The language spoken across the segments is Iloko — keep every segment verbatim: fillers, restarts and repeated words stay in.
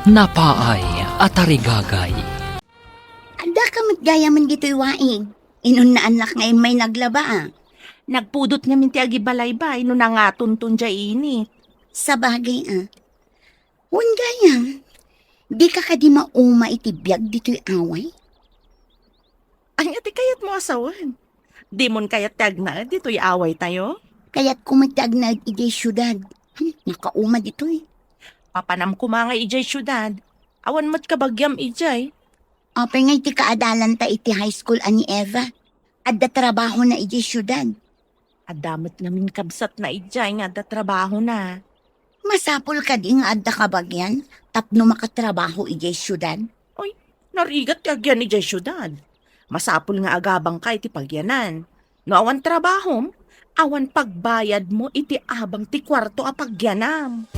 Napaay a tarigagay. Adda ka met gayamen ditoy waig. Inunnaannak nga immay naglaba, a. Nagpudot ngamin ti agibalaybay no nangatonton diay init. Sabagay, a. Wen gayam, dika kadi mauma iti biag ditoy away? Ania ti kayatmo a sawen? Dimon kayat ti agnaed ditoy awaytayo? Kayatko met ti agnaed idiay siudad. Hmm, nakauma ditoy. Papanam koma nga idiay siudad. Awan met kabagiam idiay. Apay ngay ti kaadalanta iti high school a ni Eva? Adda trabahona idiay siudad. Adda met ngamin kabsatna idiay nga adda trabahona. Masapul kadi nga adda kabagian tapno makatrabaho idiay siudad? Oy, narigat ti agian idiay siudad. Masapul nga agabangka iti pagianan. No awan trabahom, awan pagbayadmo iti abang ti kuarto a pagianam.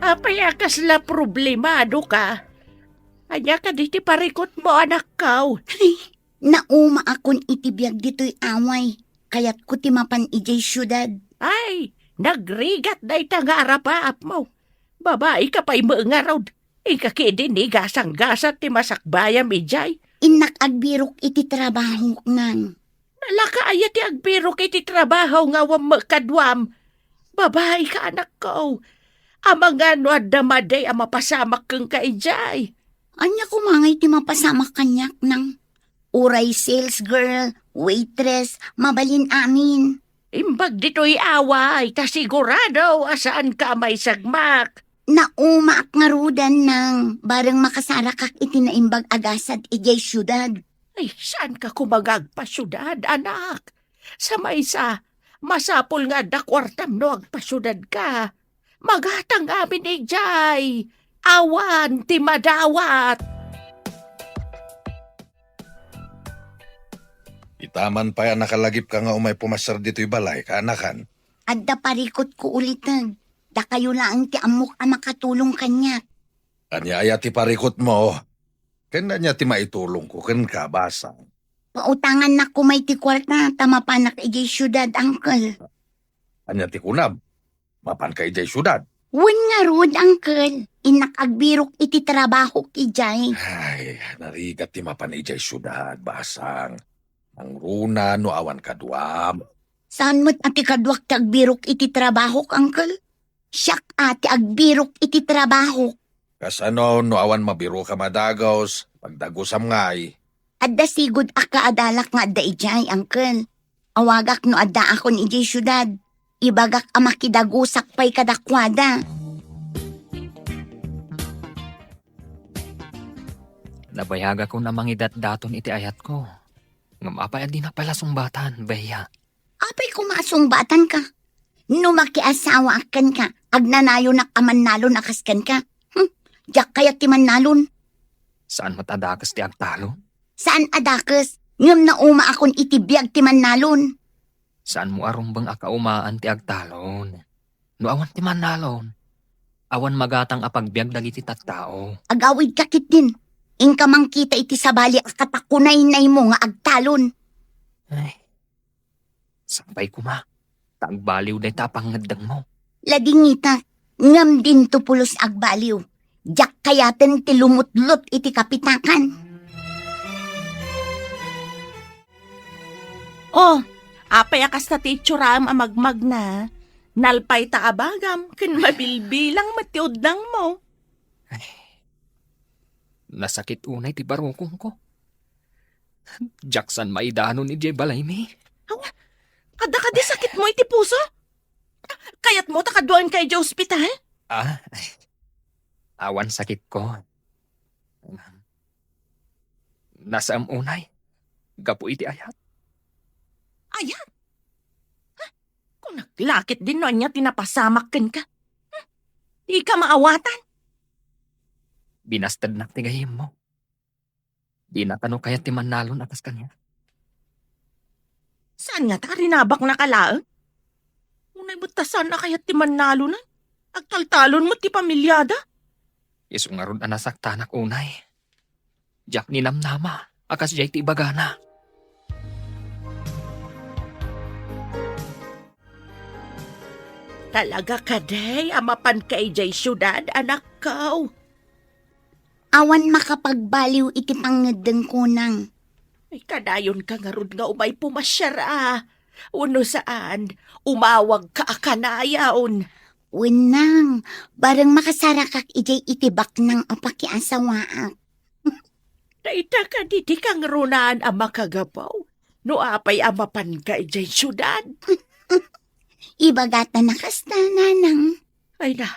Apay a kasla problemadoka? Ania kadi ti parikutmo, anakko? Ay, naumaakon iti biag ditoy away. Kayatko ti mapan idiay siudad. Ay, nagrigat dayta nga arapaapmo. Babaika pay met ngarud. Inka ketdi ni gasanggasat ti masakbayam idiay. Innak agbirok iti trabahok, nang. Nalaka aya ti agbirok iti trabaho nga awan met kaduam? Babaika, anakko. Amangan no adda madi a mapasamak kenka idiay. Ania koma ngay ti mapasamak kaniak, nang? Uray sales girl, waitress, mabalin amin. Imbag ditoy away, ta sigurado a saanka a maisagmak. Naumaak ngaruden, nang, bareng makasarakak iti naimbag a gasat idiay siudad. Ay, saanka koma nga agpasiudad, anak? Sa maysa, masapul nga adda kuartam no agpasiudadka. Magatang amin idiay. Awan ti madawat. Ita man pay a nakalagipka nga umay pumassar ditoy balay, kaanakan. Adda parikutko uliten. Dakayo laeng ti ammok a makatulong kaniak. Ania aya ti parikutmo? Ken ania ti maitulongko kenka, Basang? Pautangannak koma iti kuarta ta mapanak idiay siudad, uncle. Ania ti kunam? Mapanka idiay siudad? Wen ngarud, uncle. Innak agbirok iti trabahok idiay. Ay, narigat ti mapan idiay siudad, Basang. Nangruna no awan kaduam. Saan met a ti kaduak ti agbirok iti trabahok, uncle? Siak a ti agbirok iti trabahok. Kasano no awan mabiroka a dagus, pagdagusam ngay? Adda sigud a kaadalak nga adda idiay, uncle. Awagak no addaakon idiay siudad. Ibagak a makidagusak pay kadakuada. Nabayagakon a mangidatdaton iti ayatko. Ngem apay a dinak pay la sungbatan, Bea? Apay koma a sungbatanka? No makiasawaak kenka, agnanayonak a mannalon a kas kenka. Hmm, diak kayat ti mannalon. Saan met a dakes ti agtalon? Saan a dakes, ngem naumaakon iti biag ti mannalon. Saanmo a rumbeng a kaumaan ti agtalon. No awan ti mannalon, awan magatang a pagbiag dagiti tattao. Agawidka ketdin. Inka mangkita iti sabali a katakunaynaymo nga agtalon. Ay, sapay koma, ta agbaliw dayta a pangngeddengmo. Ladingitak, ngem dinto pulos agbaliw. Diak kayaten ti lumutlot iti kapitakan. Oh, apay a kasta ti itsuram a magmagna? Nalpay ta abagam ken mabilbilang met ti udnangmo. Ay, nasakit unay ti barukongko. Diak saan maidanon idiay balaymi. Awa, adda kadi sakitmo iti puso? Kayatmo ta kaduaenka idiay ospital? Ah, ay. Awan sakitko. Nasaem unay, gapu iti ayat. Ayat? Ha? Kunak la ketdin no ania ti napasamak kenka. Hmm? Dika maawatan. Binastednak ti gayyemmo. Dina kano kayat ti mannalon a kas kaniak. Saan ngata a rinabaknaka laeng? Unay met ta saan a kayat ti mannalon, a? Agtaltalon met ti pamiliada. Isu ngarud a nasaktanak unay. Diak ninamnama a kasdiay ti ibagana. Talaga kadi a mapanka idiay siudad, anakko? Awan makapagbaliw iti pangngeddengko, Nang. Ay, kadayonka ngarud nga umay pumasiar a. Wenno saan, umawagka a kanayon. Wen, Nang, bareng makasarakak idiay itibaknang a pakiasawaak. Dayta kadi ti kangrunaan a makagapu no apay a mapanka idiay siudad. Ibagata na kasta, Nanang. Ay na,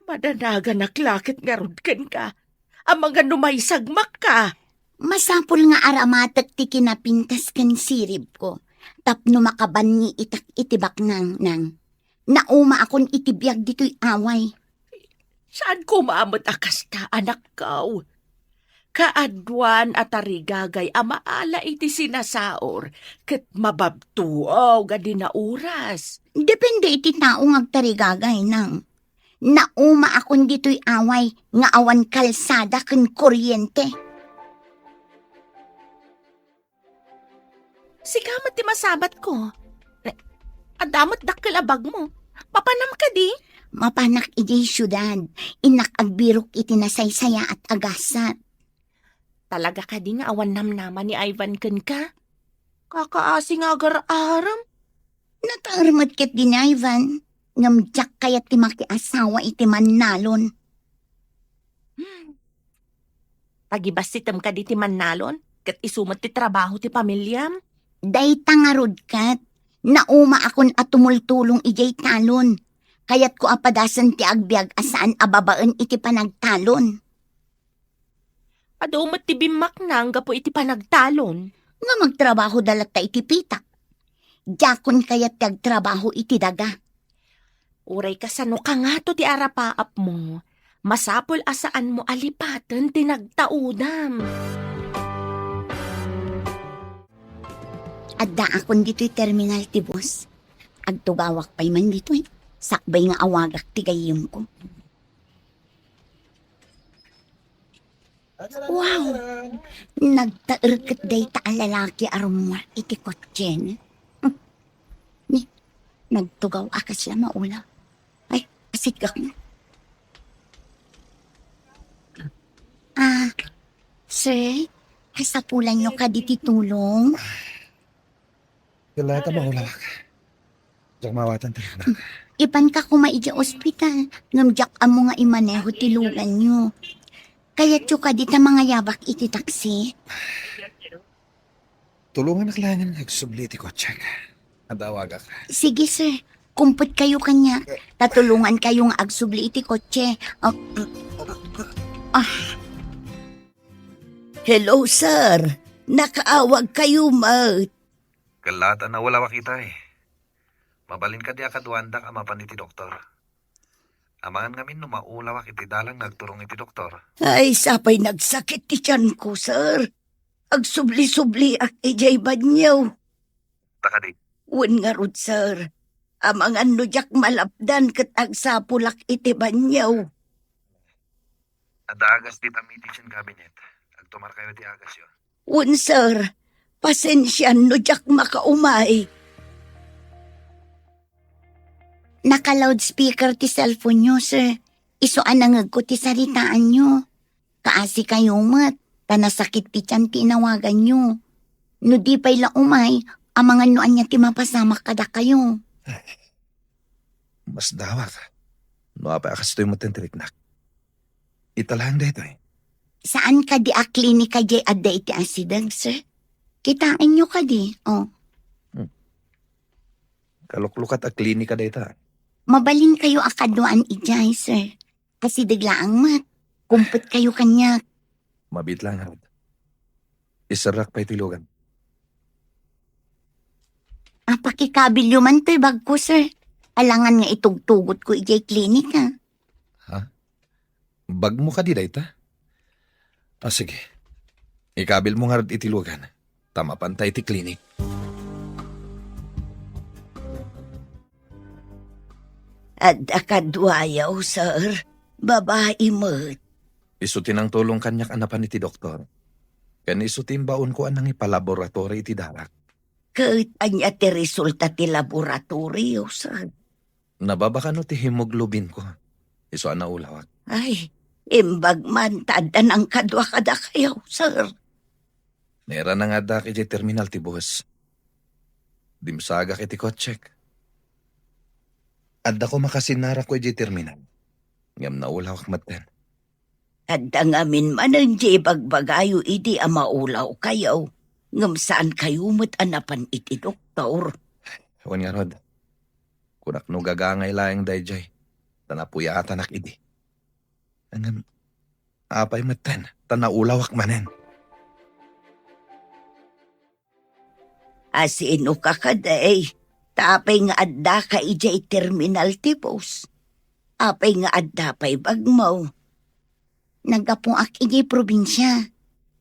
madanaganak la ket ngarud kenka. Amangan no maisagmakka. Masapul nga aramatek ti kinapintas ken siribko tapno makabanni itak iti baknang, Nang. Naumaakon iti biag ditoy away. Saan koma met a kasta, anakko? Kaaduan a tarigagay a maala iti sinasaor ket mababtuog a di nauras. Depende iti tao nga agtarigagay, Nang. Naumaakon ditoy away nga awan kalsada ken kuryente. Sika met ti masabatko. Adda met dakkel a bagmo. Mapanam kadi? Mapanak idiay siudad. Innak agbirok iti nasaysayaat a gasat. Talaga kadi nga awan namnama ni Ivan kenka? Kakaasi nga agar-arem. Nataer met ket ni Ivan, ngem diak kayat ti makiasawa iti mannalon. Hmm. Pagibassitem kadi ti mannalon, ket isu met ti trabaho ti pamiliam? Dayta ngarud ket, naumaakon a tumultulong idiay talon. Kayatko a padasen ti agbiag a saan a babaen iti panagtalon. Adu met ti bimmaknang gapu iti panagtalon. Nga magtrabahoda latta iti pitak. Diakon kayat ti agtrabaho iti daga. Uray kasano kangato ti arapaapmo, masapul a saanmo a lipaten ti nagtaudam. Addaakon ditoy terminal ti bus. Agtugawak pay man ditoy. Sakbay nga awagak ti gayyemko. Wow! Nagtaer ket dayta a lalaki a rummuar iti kotsen. Ni, nagtugaw a kasla maula. Ay, asigak na. Ah, sir, kasapulanyo kadi ti tulong? Ket la ta maulawak. Diak maawatan ti anak. Ipanka koma idiay ospital, ngem diak ammo nga imaneho ti luganyo. Kayatyo kadi ta mangayabak iti taksi? Tulonganak laengen nga agsubli iti kotsek. Adda awagak. Sige, sir. Kumpetkayo kaniak. Ta tulongankayo nga agsubli iti kotse. Ah, ah. Hello, sir. Nakaawagkayo met. Ket la ta naulawak itay. Mabalin kadi a kaduaandak a mapan iti doktor? Amangan ngamin no maulawak iti dalan nga agturong iti doktor. Ay, sapay nagsakit ti tianko, sir. Agsubli-subliak idiay banio. Ta kadi? Wen ngarud, sir. Amangan no diak malapdan ket agsapulak iti banio. Adda agas dita medicine cabinet. Agtumarkayo ti agasyo. Wen, sir. Pasensian no diak makaumay. Naka-loudspeaker ti cellphone-yo, sir. Isu a nangegko ti saritaanyo. Kaasikayo met, ta nasakit ti tian ti inawaganyo. No di pay la umay, amangan no ania ti mapasamak kadakayo. Masdawak. No apay a kastoy met ti riknak. Ita laeng daytoy. Saan kadi a klinika diay adda iti asideg, sir? Kitaenyo kadi, oh. Hmm. Kaluklukat a klinika dayta. Mabalinkayo a kaduaan idiay, sir. Asideg laeng met. Kumpetkayo kaniak. Mabiit laeng, Harold. Iserrak pay ti lugan. Apakikabilyo man toy bagko, sir. Alangan nga itugtugotko idiay klinika. Ha? Bagmo kadi dayta? Ah, sige. Ikabilmo ngarud iti lugan, ta mapanta iti klinik. Adda kaduayo, sir. Babai met. Isu ti nangtulong kaniak a napan iti doktor. Ken isu ti imbaonko a nangipalaboratory iti darak. Ket ania ti resulta ti laboratorio, sir? Nababa kano ti hemoglobinko. Isu a naulawak. Ay, imbag man ta adda nangkadua kadakayo, sir. Nairana nga addaak idiay terminal ti bus. Dimsagak iti kotsek. Adda koma kasinnarakko idiay terminal. Ngem naulawak metten. Adda ngamin manen ti ibagbagayo idi a maulawkayo, ngem saankayo met a napan iti doktor. Wen ngarud, kunak no gagangay laeng daydiay, ta napuyatanak idi. Ngem, apay metten, ta naulawak manen. Asino ka kadi? Ta apay nga addaka idiay terminal ti bus? Apay nga adda pay bagmo? Naggapuak idiay probinsia.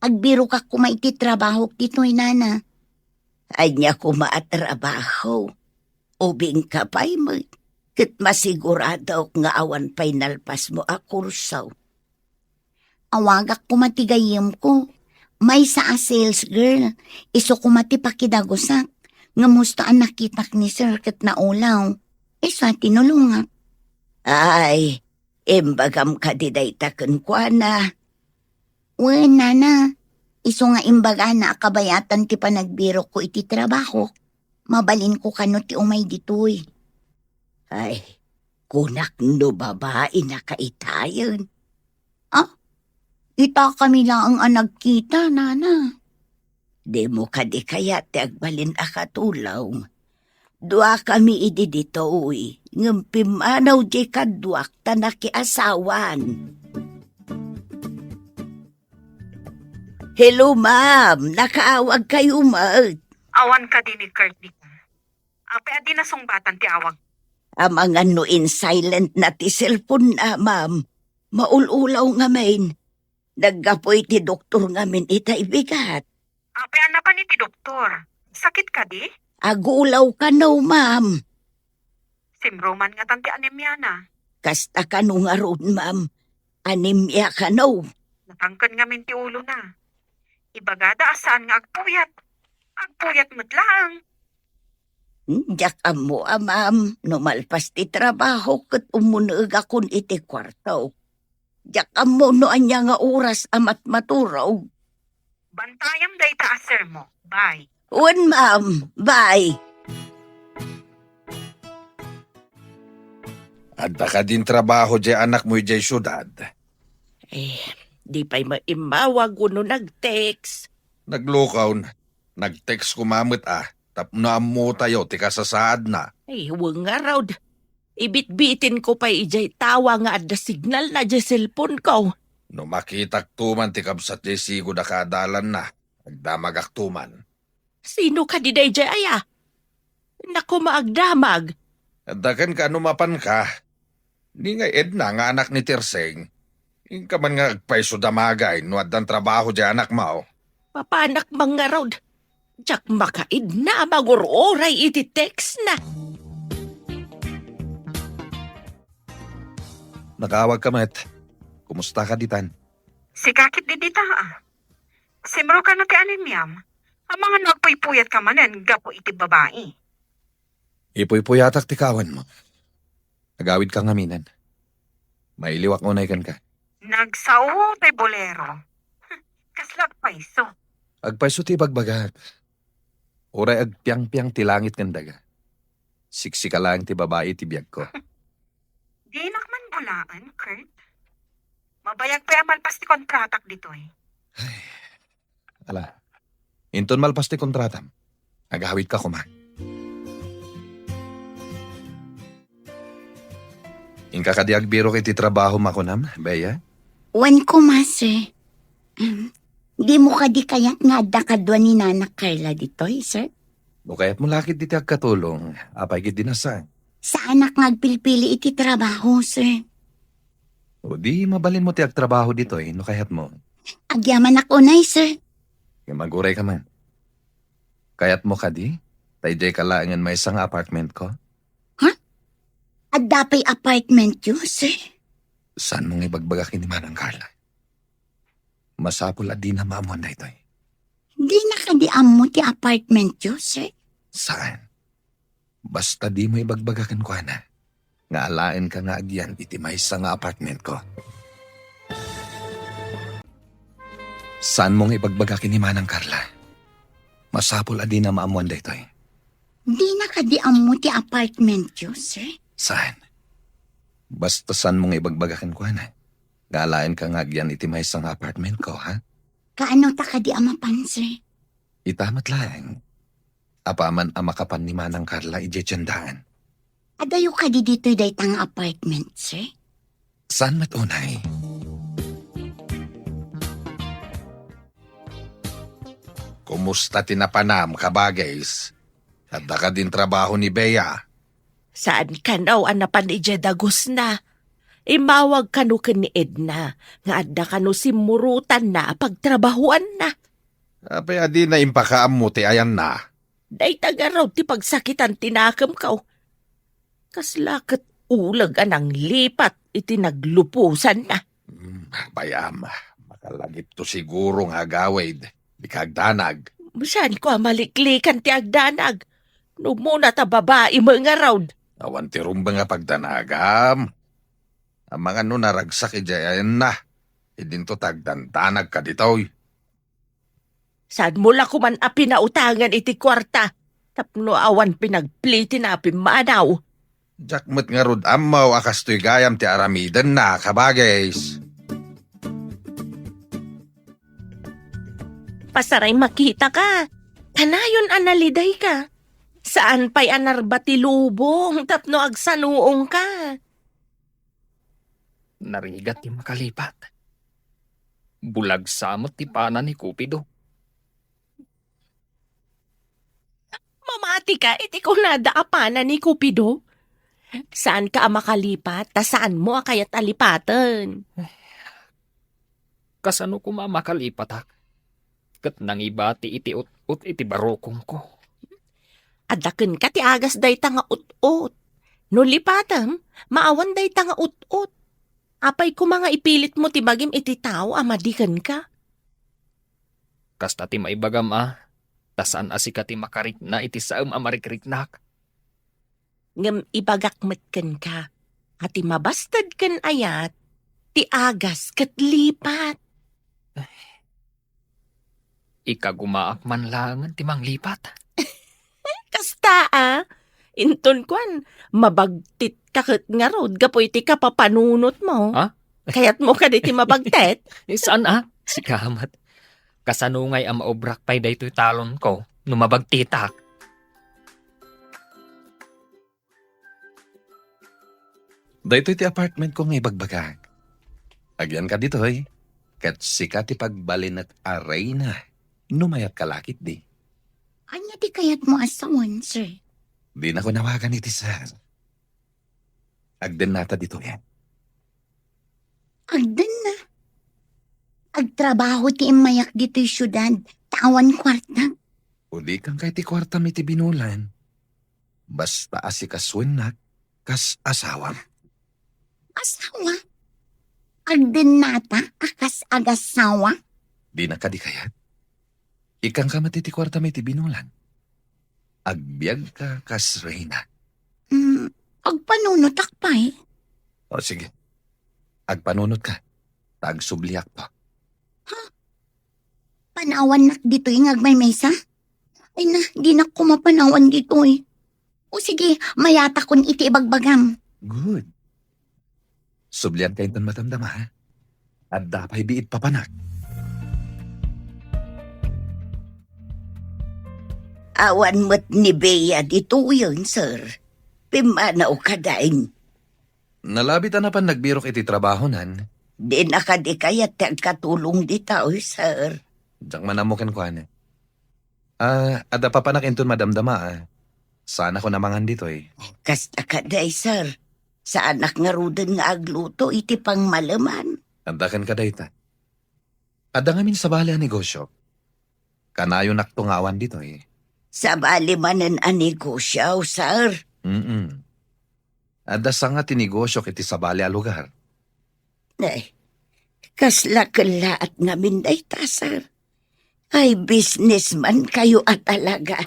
Agbirokak koma iti trabahok ditoy, nana. Ania koma a trabaho? Ubingka pay met, ket masiguradok nga awan pay nalpasmo a kurso. Awagak koma ti gayyemko. Maysa a sales girl, isu koma ti pakidagusak. Ngem husto a nakitak ni sir ket naulaw. Isu a tinulongak. Ay, imbagam kadi dayta kenkuana? Wen, nana. Isu nga imbagana a kabayatan ti panagbirokko iti trabahok. Mabalinko kano ti umay ditoy. Ay, kunak no babainaka itayen. Ah, itakami laeng a nagkita, nana. Dimo kadi kayat ti agbalin a katulong? Duakami idi ditoy, ngem pimmanaw diay kaduak ta nakiasawan. Hello, ma'am. Nakaawagkayo met. Awan kadi ni Kurt dita. Apay a di nasungbatan ti awag? Amangan no in-silent na ti cellphone na, ma'am. Maul-ulaw ngamin. Naggapu iti doktor ngamin itay bigat. Apay a napan iti doktor? Sakit kadi? Agulaw kano, ma'am. Simro man ngatan ti anemiana. Kasta kano ngarud, ma'am? Anemia kano? Natangken ngamin ti ulona. Ibagada a saan nga agpuyat. Agpuyat met laeng. Hmm, diak ammo a, ma'am, no malpas ti trabaho ket ummuneegakon iti kuarto. Diak ammo no ania nga oras a matmaturog. Bantayam dayta a sermo. Bye. Wen, ma'am. Bye. Adda kadin trabaho diay anakmo idiay siudad? Eh, di pay maimmawag wenno nag-text. Naglukaw. Nag-text koma met a, tapno ammotayo ti kasasaadna. Ay, wen ngarud. Ibitbitinko pay idiay tawa nga adda signalna diay cellphone ko. No makitakto man ti kabsat diay sigud a kaadalanna, agdamagakto man. Sino kadi daydiay aya? Naku, maagdamag. Adda kenka no mapanka. Ni nga Edna nga anak ni Tirseng. Inka man nga agpayso damagay no addan trabaho diay anakmo. Papanak man ngarud. Diak makaidna a mangur-uray iti text na. Nakaawag ka met. Kumusta ka ditan? Sika ket di dita, a. Simro kano ti anemiam? Amangan no agpuypuyat ka manen gapu iti babai. Ipuypuyatak ti kawanmo. Agawid ka ngaminen. Mailiwak unay kenka. Nagsao tay bolero. Kasla agpayso. Agpayso ti ibagbagak. Uray agpiangpiang ti langit ken daga. Siksika laeng ti babai ti biagko. Dinak man bulaen, Kurt. Mabayag pay a malpas ti kontratak ditoy. Ala, inton malpas ti kontratam, agawidka koma. Inka kadi agbirok iti trabahom a kunam, Bea? Wen koma, sir. Em, dimo kadi kayat nga adda kadua ni Nana Carla ditoy, sir? No kayatmo la ketdi ti agkatulong, apay ketdi a saan? Saanak nga agpilpili iti trabaho, sir. O di, mabalinmo ti agtrabaho ditoy no kayatmo. Agyamanak unay, sir. Ngem agurayka man. Kayatmo kadi? Ta idiayka laengen maysa nga apartmentko? Ha? Adda pay apartmentyo, sir? Saanmo nga ibagbaga ken ni Manang Carla? Masapul a dina maammoan daytoy. Dina kadi ammo ti apartmentyo, sir? Saan? Basta dimo ibagbaga kenkuana. nga alaenka nga agyan iti maysa nga apartmentko. Saanmo nga ibagbaga ken ni Manang Carla. Masapul a dina maammoan daytoy. Dina kadi ammo ti apartmentyo, sir? Saan? Basta saanmo nga ibagbaga kenkuana nga alaenka nga agyan iti maysa nga apartmentko, ha? Kaano ta kadi a mapan, sir? Ita met laeng. Apaman a makapan ni Manang Carla idiay tiendaan. Adayo kadi ditoy dayta nga apartment, sir? Saan met unay? Kumusta ti napanam, kabagis? Adda kadin trabaho ni Bea? Saan kano a napan idiay dagusna? Immawag kano ken ni Edna nga adda kano simmurotanna a pagtrabahoanna. Apay a dina impakaammo ti ayanna? Dayta ngarud ti pagsakitan ti nakemko. Kasla ket uleg a nanglipat iti nagluposanna. Hmm, bayam, makalagipto siguro nga agawid. Dika agdanag. Saanko a maliklikan ti agdanag? No umuna ta babai met ngarud. Awan ti rumbeng a pagdanagam. Amangan no naragsak idiay ayanna. Idinto ta agdandanagka ditoy. Saanmo la koman a pinautangan iti kuarta tapno awan pinagplitina a pimmanaw? Diak met ngarud ammo a kastoy gayam ti aramidenna, kabagis. Pasaray makitaka. Kanayon a nalidayka. Saan pay a narba ti lubong tapno agsanuongka. Narigat ti makalipat. Bulag sa met ti pana ni Cupido. Mamatika iti kunada a pana ni Cupido. Saanka a makalipat, ta saanmo a kayat a lipaten. Kasano koma a makalipatak? Ket nangibati iti ut-ot iti barukongko. Adda kenka ti agas dayta nga ut-ot. No lipatem, maawan dayta nga ut-ot. Apay koma nga ipilitmo ti bagim iti tao a madi kenka? Kasta ti maibagam a, ta saan a sika ti makarikna iti saem a marikriknak. Ngem ibagak met kenka a ti mabasted ken ayat, ti agas ket lipat. Ikagumaak man laengen ti manglipat. Kasta a, inton kuan, mabagtitka ket ngarud gapu iti kapapanunotmo. Ha? Kayatmo kadi ti mabagtit? Eh, saan a? Sika met. Kasano ngay a maobrak pay daytoy talonko no mabagtitak? Daytoy ti apartmentko nga ibagbagak. Agyanka ditoy, ket sika ti pagbalinek a reyna no mayatka la ketdi. Ania ti kayatmo a sawen, sir? Dinako nawagan iti sir. Agdennata ditoy. Agdenna? Agtrabaho ti immayak ditoy siudad, ta awan kuarta. Udikan kay ti kuartam iti binulan. Basta asikasoennak kas asawam. Asawa? Agdennata a kas agasawa? Dinak kadi kayat? Ikkanka met iti kuartam iti binulan. Agbiagka kas reyna. Hmm, agpanunotak pay? O, sige. Agpanunotka, ta agsubliakto. Ha? Panawannak ditoy nga agmaymaysa? Ay na, dinak koma panawan ditoy. O sige, mayatakon iti ibagbagam. Good. Sublianka inton madamdama, ha? Adda pay biit papanak. Awan met ni Bea ditoyen, sir. Pimmanaw kadain. Nalabit a napan nagbirok iti trabahonan. Dina kadi kayat ti agkatulong ditoy, sir. Diak man ammo kenkuana. Ah, adda papanak inton madamdama, ah. Saanakon a mangan ditoy. Kasta kadi, sir. Saanak ngaruden nga agluto iti pangmaleman. Adda kenka dayta. Adda ngamin sabali a negosyo. Kanayonakto nga awan ditoy. Sabali manen a negosyo, sir? Mm-mm. Adda sanga ti negosyo iti sabali a lugar. Ay, kasla kellaat ngamin dayta, sir. Ay, businessman kayo a talaga.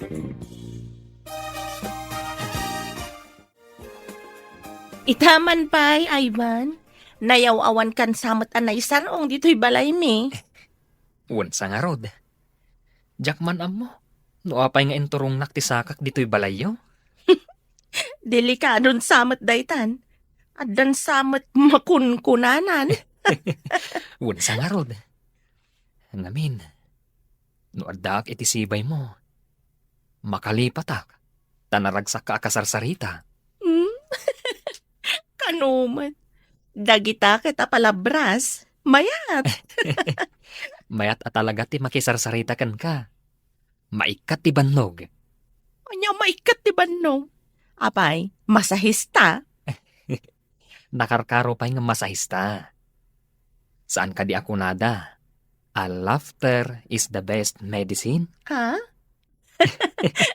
Ita man pay, Ivan. Nayaw-awankan sa met a naisar-ong ditoy balaymi. Wen sa ngarud. Diak man ammo no apay nga inturongnak ti sakak ditoy balayyo. Delikadon sa met daytan. Addan sa met makunkunanan. Wen sa ngarud. Ngamin, no addaak iti sibaymo, makalipatak, ta naragsakka a kasarsarita. Hmm? Kano met. Dagita ket a palabras, mayat. Mayat a talaga ti makisarsarita kenka. Maikkat ti bannog. Ania maikkat ti bannog? Apay, masahista? Nakarkaro pay nga masahista. Saan kadi a kunada a laughter is the best medicine? Ha?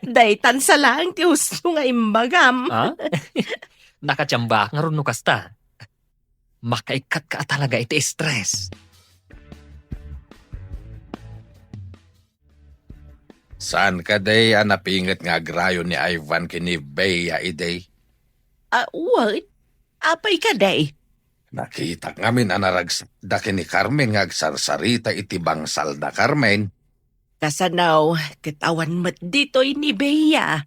Daytan sa laeng ti husto nga imbagam. Ha? Nakatiambaak ngarud no kasta. Makaikkatka a talaga iti stress. Saan kadi a napinget nga agrayo ni Ivan ken ni Bea idi? Ah, wen. Apay kadi? Nakitak ngamin a naragsakda ken ni Carmen nga agsarsarita iti bangsalda, Carmen. Kasano, ket awan met ditoy ni Bea.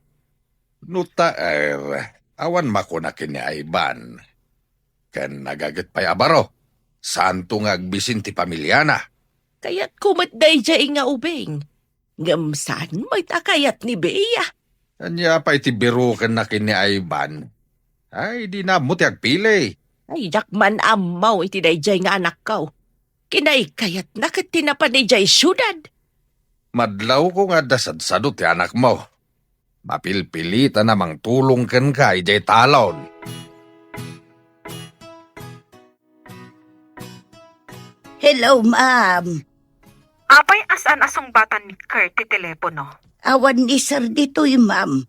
No taer, awan makuna ken ni Ivan. Ken nagaget pay a baro, saanto nga agbisin ti pamiliana. Kayatko met daydiay nga ubing. Ngem saan met a kayat ni Bea. Ania pay ti birukenna ken ni Ivan? Ay, dina ammo ti agpili. Ay, diak man ammo iti daydiay nga anakko. Kinaykayatna ket ti napan idiay siudad. Madlawko nga adda sadsado ti anakmo. Mapilpilitan a mangtulong kenka idiay talon. Hello, ma'am. Apay a saan a sungbatan ni Kurt ti telepono? Awan ni sir ditoy, ma'am.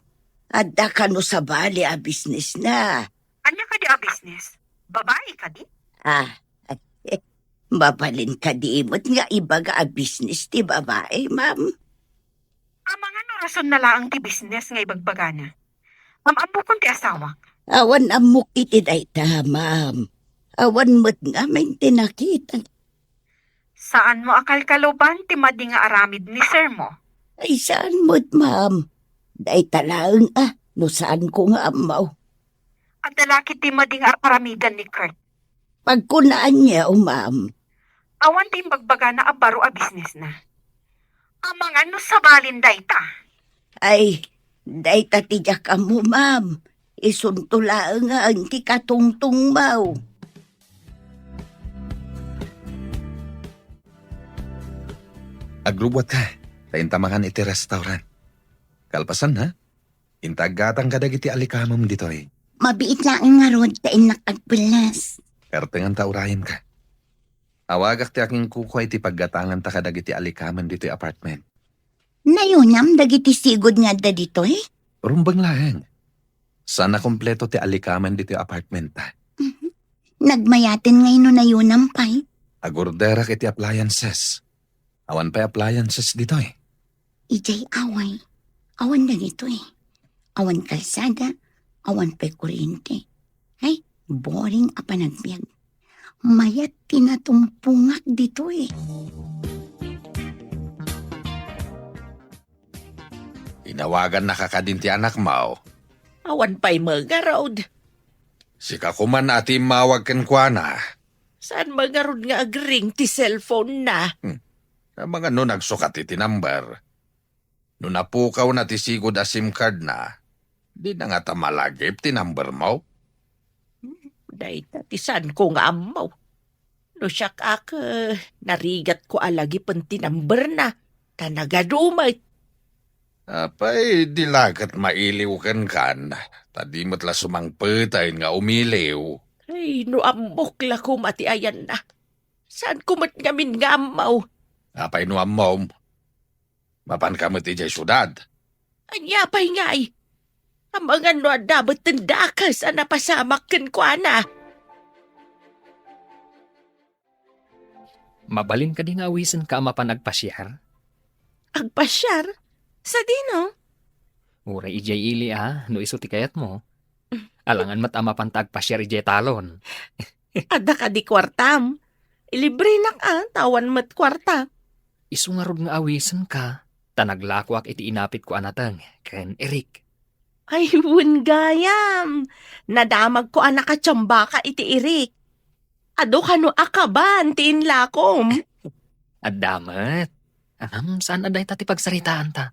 Adda kano sabali a business na. Ania kadi a business? Babai kadi? Ah, mabalin kadi met nga ibaga a business ti babai, ma'am? Amangan no rason na laeng ti business nga ibagbagana. Am-ammokon ti asawak. Awan ammok iti dayta, ma'am. Awan met ngamin ti nakita. Saanmo a kalkaluban ti madi nga aramid ni sir mo? Ay, saan met, ma'am. Dayta laeng, ah, no saanko nga ammo. Adda la ketdi madi nga ar-aramidan ni Kurt? Pagkunaanyo, ma'am. Awan ti imbagbagana a baro a business na. Amangan no sabalin dayta. Ay, dayta ti diak ammo, ma'am. Isunto laeng nga ti katungtungmo. Agrubbuatka, ta inta mangan iti restaurant. Kalpasan, ha? Inta aggatangka dagiti alikamem ditoy. Mabiit laeng ngarud ta innak agpellas. Pertenganta urayenka. Awagak ti akinkukua iti paggatanganta kadagiti alikamem ditoy apartment. Nayunam dagiti sigud nga adda ditoy? Rumbeng laeng. Saan a kompleto ti alikamem ditoy apartment ta. Mhm. Nagmayaten ngay no nayunam pay. Agorderak iti appliances. Awan pay appliances ditoy. Idiay away, awan dagitoy. Awan kalsada, awan pay kuryente. Ay, boring a panagbiag. Mayat ti natumpongak ditoy. Inawagannaka kadin ti anakmo? Awan pay met ngarud. Sika koman a ti immawag kenkuana. Saan met ngarud nga agring ti cellphone na? Hmm. Amangan no nagsukat iti number. No napukawna ti sigud a SIM card na, dina ngata malagip ti number mo? Dayta ti saanko nga ammo. No siak ak, eh, narigatko a lagipen ti number na, ta nagadu met. Apay, di la ket mailiw kenkan, ta di met la sumangpetaen nga umiliw. Ay, no ammok la koma ti ayanna. Saanko met ngamin nga ammo. Apay no ammom? Mapanka met idiay siudad? Ania pay ngay? Amangan no adda met ti dakes a napasamak kenkuana. Mabalin kadi nga awisenka a mapan agpasiar? Agpasiar? Sadino? Uray idiay ili a, no isu ti kayatmo. Alangan met a mapanta agpasiar idiay talon. Adda kadi kuartam? Ilibrenak a, ta awan met kuarta. Isu ngarud nga awisenka, ta naglakoak iti inapitko a nateng ken Eric. Ay, wen gayam. Nadamagko a nakatiambaka iti Eric. Adu kano a kaban ti inlakom? Adda met. Ngem, saan a dayta ti pagsaritaanta?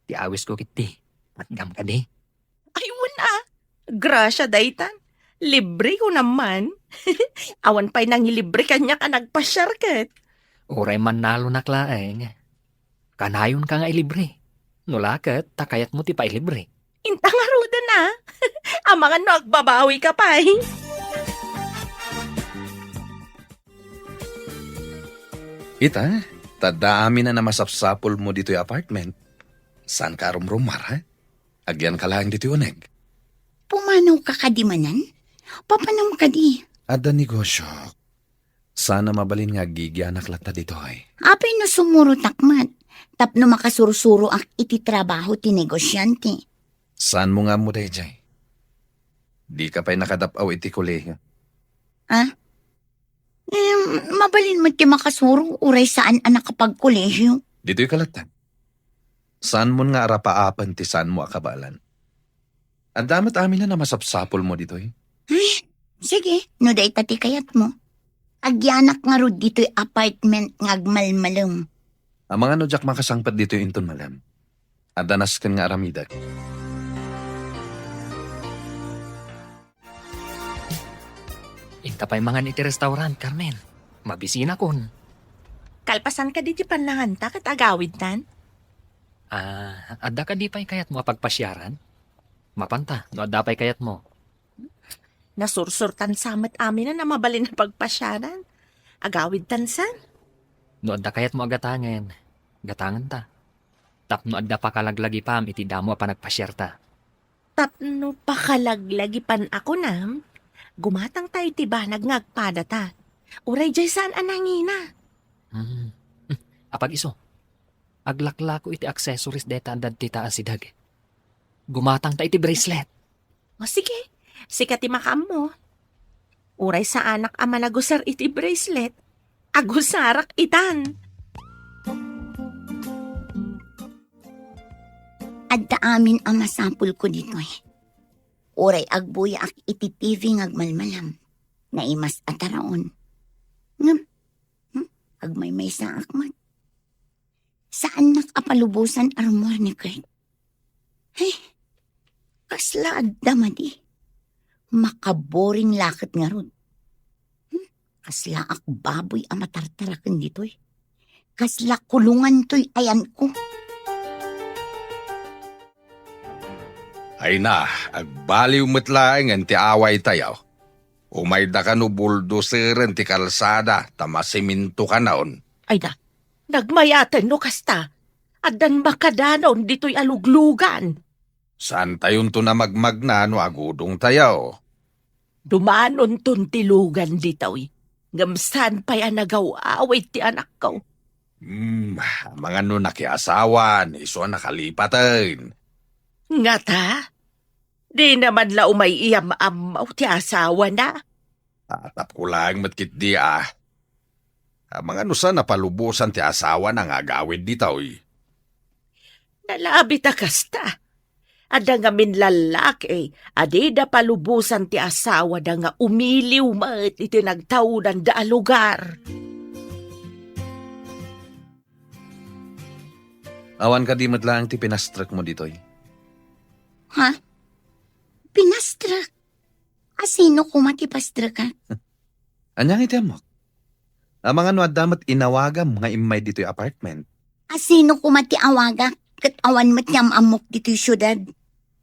Ti awisko ketdi, patgam kadi? Ay, wen a. Grasia daytan. Libre ko naman. Awan pay nangilibre kaniak a nagpasiar ket. Uray mannalonak laeng. Kanayonka nga ilibre. No la ket, ta kayatmo ti pailibre. Inta ngaruden a. Amangan no agbabawi ka pay. Ita, ta adda amin a masapsapulmo ditoy apartment. Saanka a rumrumar, ha? Agyanka laeng ditoy uneg. Pumanawka kadi manen? Papanam kadi? Adda negosyo. Saan a mabalin nga aggigyanak latta ditoy. Apay no sumurotak met, tapno makasursuroak iti trabaho ti negosiante. Saanmo nga ammo daydiay? Dika pay nakadap-aw iti kolehiyo. Ah? Em, mabalin met ti makasuro, uray saan a nakapagkolehiyo. Ditoyka latta. Saanmon nga arapaapen ti saanmo a kabaelan. Adda met amin a masapsapulmo ditoy. Ay, sige, no dayta ti kayatmo. Agyanak ngarud ditoy apartment nga agmalmalem. Amangan no diak makasangpet ditoy inton malem. Adda nasken nga aramidek. Inta pay mangan iti restaurant, Carmen. Mabisinakon. Kalpasan kadi ti pannanganta ket agawidtan? Ah, adda kadi pay kayatmo a pagpasiaran? Mapanta, no adda pay kayatmo. Nasursurtan sa met amin a mabalin a pagpasiaran. Agawidtan san? No adda kayatmo a gatangen, gatangenta. Tapno adda pakalaglagipam iti damo a panagpasiarta. Tapno pakalaglagipan a kunam, gumatangta iti banag nga agpadata. Uray diay saan a nangina. Hmm. Apag-isu, aglaklako iti accessories dayta a daddi ta a sideg. Gumatangta iti bracelet. O sige, sika ti makaammo. Uray saanak a managusar iti bracelet, agusarak itan. Adda amin a masapulko ditoy. Uray agbuyaak iti T V nga agmalmalam, naimas a taraon. Ngem, hmm, agmaymaysaak met. Saannak a palubosan a rummuar ni Kurt. Ay, kasla adda madi. Makaboring la ket ngarud. Hmm? Kaslaak baboy a matartaraken ditoy. Kasla kulongan toy ayanko. Ay na, agbaliw met laengen ti awaytayo. Umayda kano buldoseren ti kalsada ta masiminto kanayon. Ay na, nagmayaten no kasta. Addan makadanon ditoy a luglugan. Saantayonton a magmagna no agudongtayo. Dumanonton ti lugan ditoy, ngem saan pay a nagaw-awid ti anakko. Hmm, amangan no nakiasawan, isu a nakalipaten. Ngata? Di naman la umay iyam-ammaw ti asawana? Tapno laeng met ketdi a. Amangan no saan a palubosan ti asawana nga agawid ditoy. Nalabit a kasta. Adda ngamin lallaki a dida palubosan ti asawada nga umiliw met iti nagtaudanda a lugar. Awan kadi met laeng ti pinastrekmo ditoy? Ha? Pinastrek? A sino koma ti pastrekak? Ania nga iti ammok? Amangan no adda met inawagam nga immay ditoy apartment. A sino koma ti awagak ket awan met ti am-ammok ditoy siudad?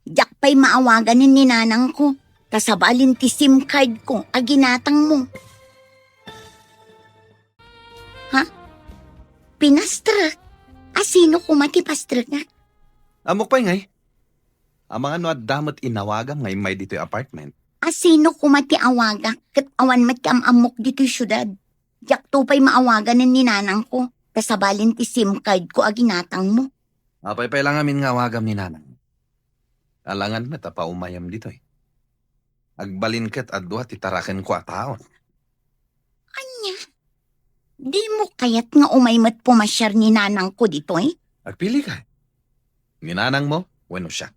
Diak pay maawaganen ni nanangko, ta sabalin ti SIM card ko a ginatangmo. Ha? Pinastrek? A sino koma ti pastrekak? Ammok pay ngay. Amangan no adda met inawagam nga immay ditoy apartment. A sino koma ti awagak ket awan met ti am-ammok ditoy siudad? Diakto pay maawaganen ni nanangko, ta sabalin ti SIM card ko a ginatangmo. Apay pay la ngamin nga awagam ni nanang? Alangan met a paumayam ditoy. Agbalin ket adua ti tarakenko a taon. Ania? Dimo kayat nga umay met pumasiar ni nanangko ditoy? Agpili ka. Ni nanangmo wenno siak.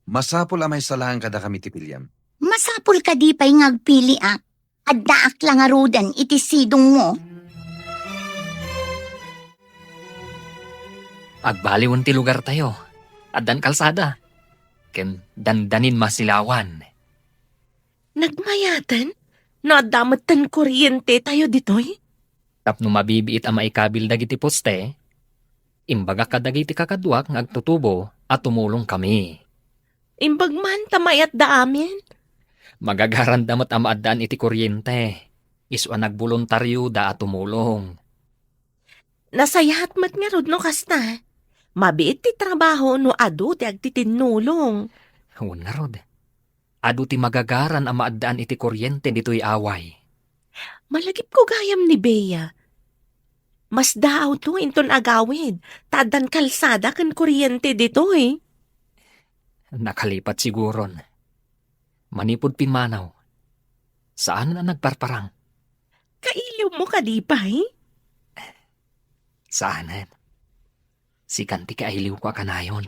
Masapul a maisalaang kadakami ti piliam. Masapul kadi pay nga agpiliak. Addaak la ngaruden iti sidongmo. Agbaliwen ti lugartayo. Addan kalsada. Ken dandanin masilawan. Nagmayaten no adda metten korientetayo ditoy? Tapno mabibiit a maikabil dagiti poste, imbagak kadagiti kakaduak nga agtutubo a tumulongkami. Imbag man ta mayatda amin. Magagaranda met a maaddaan iti koriente, isu a nagboluntarioda a tumulong. Nasayaat met ngarud no kasta. Mabiit ti trabaho no adu ti agtitinnulong. Wen ngarud. Adu ti magagaran a maaddaan iti koriente ditoy away. Malagipko gayam ni Bea. Masdaawto inton agawid, ta addan kalsada ken koriente ditoy. Nakalipat siguron. Manipud pimmanaw, saanen a nagparparang. Kailiwmo kadi pay? Saanen. Sikan ti kailiwko a kanayon.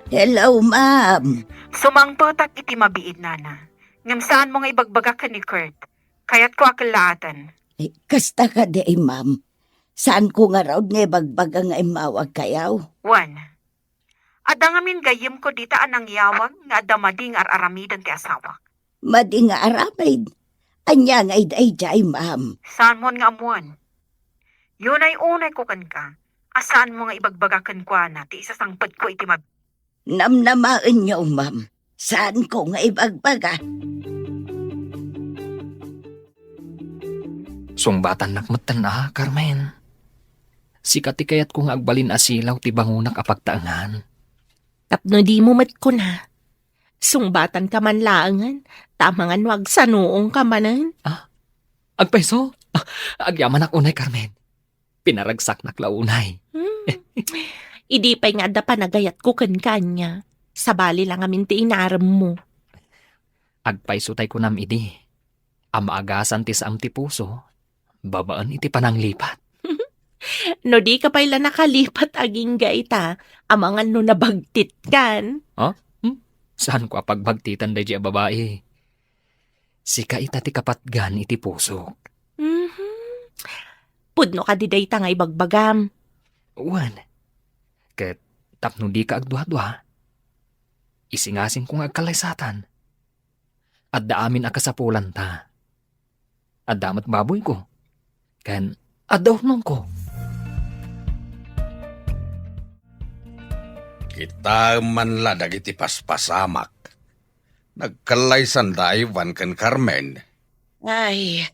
Hello, ma'am. Sumangpetak iti mabiit, nana. Ngem saanmo nga ibagbaga ken ni Kurt. Kayatko a kellaatan. Eh, kasta kadi, ma'am. Saanko ngarud nga ibagbaga nga immawagkayo? Wen, adda ngamin gayyemko dita a nangyawag nga adda madi nga ar-aramiden ti asawak. Madi nga aramid? Ania nga idaydiay, ma'am? Saanmon nga ammoen. Yunay-unayko kenka a saanmo nga ibagbaga kenkuana ti isasangpetko iti mab- Namnamaenyo, ma'am. Saanko nga ibagbaga. Sungbatannak metten a, Carmen. Sika ti kayatko nga agbalin a silaw ti bangonak a pagtaengan. Tapno dimo met kuna, sungbatanka man laengen, ta amangan no agsanuongka manen. Ah, agpayso? Ah, agyamanak unay, Carmen. Pinaragsaknak la unay. Hmm. Idi pay nga adda panagayatko kenka ania, sabali la ngamin ti inaremmo. Agpayso tay kunam idi a maagasan ti saam ti puso babaen iti pananglipat. No dika pay la nakalipat agingga ita, amangan no nabagtitkan. Ha? Hmm? Saanko a pagbagtitan daydiay a babai? Sika ita ti kapatgan iti pusok. Mhm. Pudno kadi dayta nga ibagbagam? Wen. Ket tapno dika agduadua, isingasingko nga agkallaysatan. Adda amin a kasapulanta. Adda met baboyko. Ken adda urnongko. Kitaem man la dagiti paspasamak. Nagkallaysanda a Ivan ken Carmen. Ay,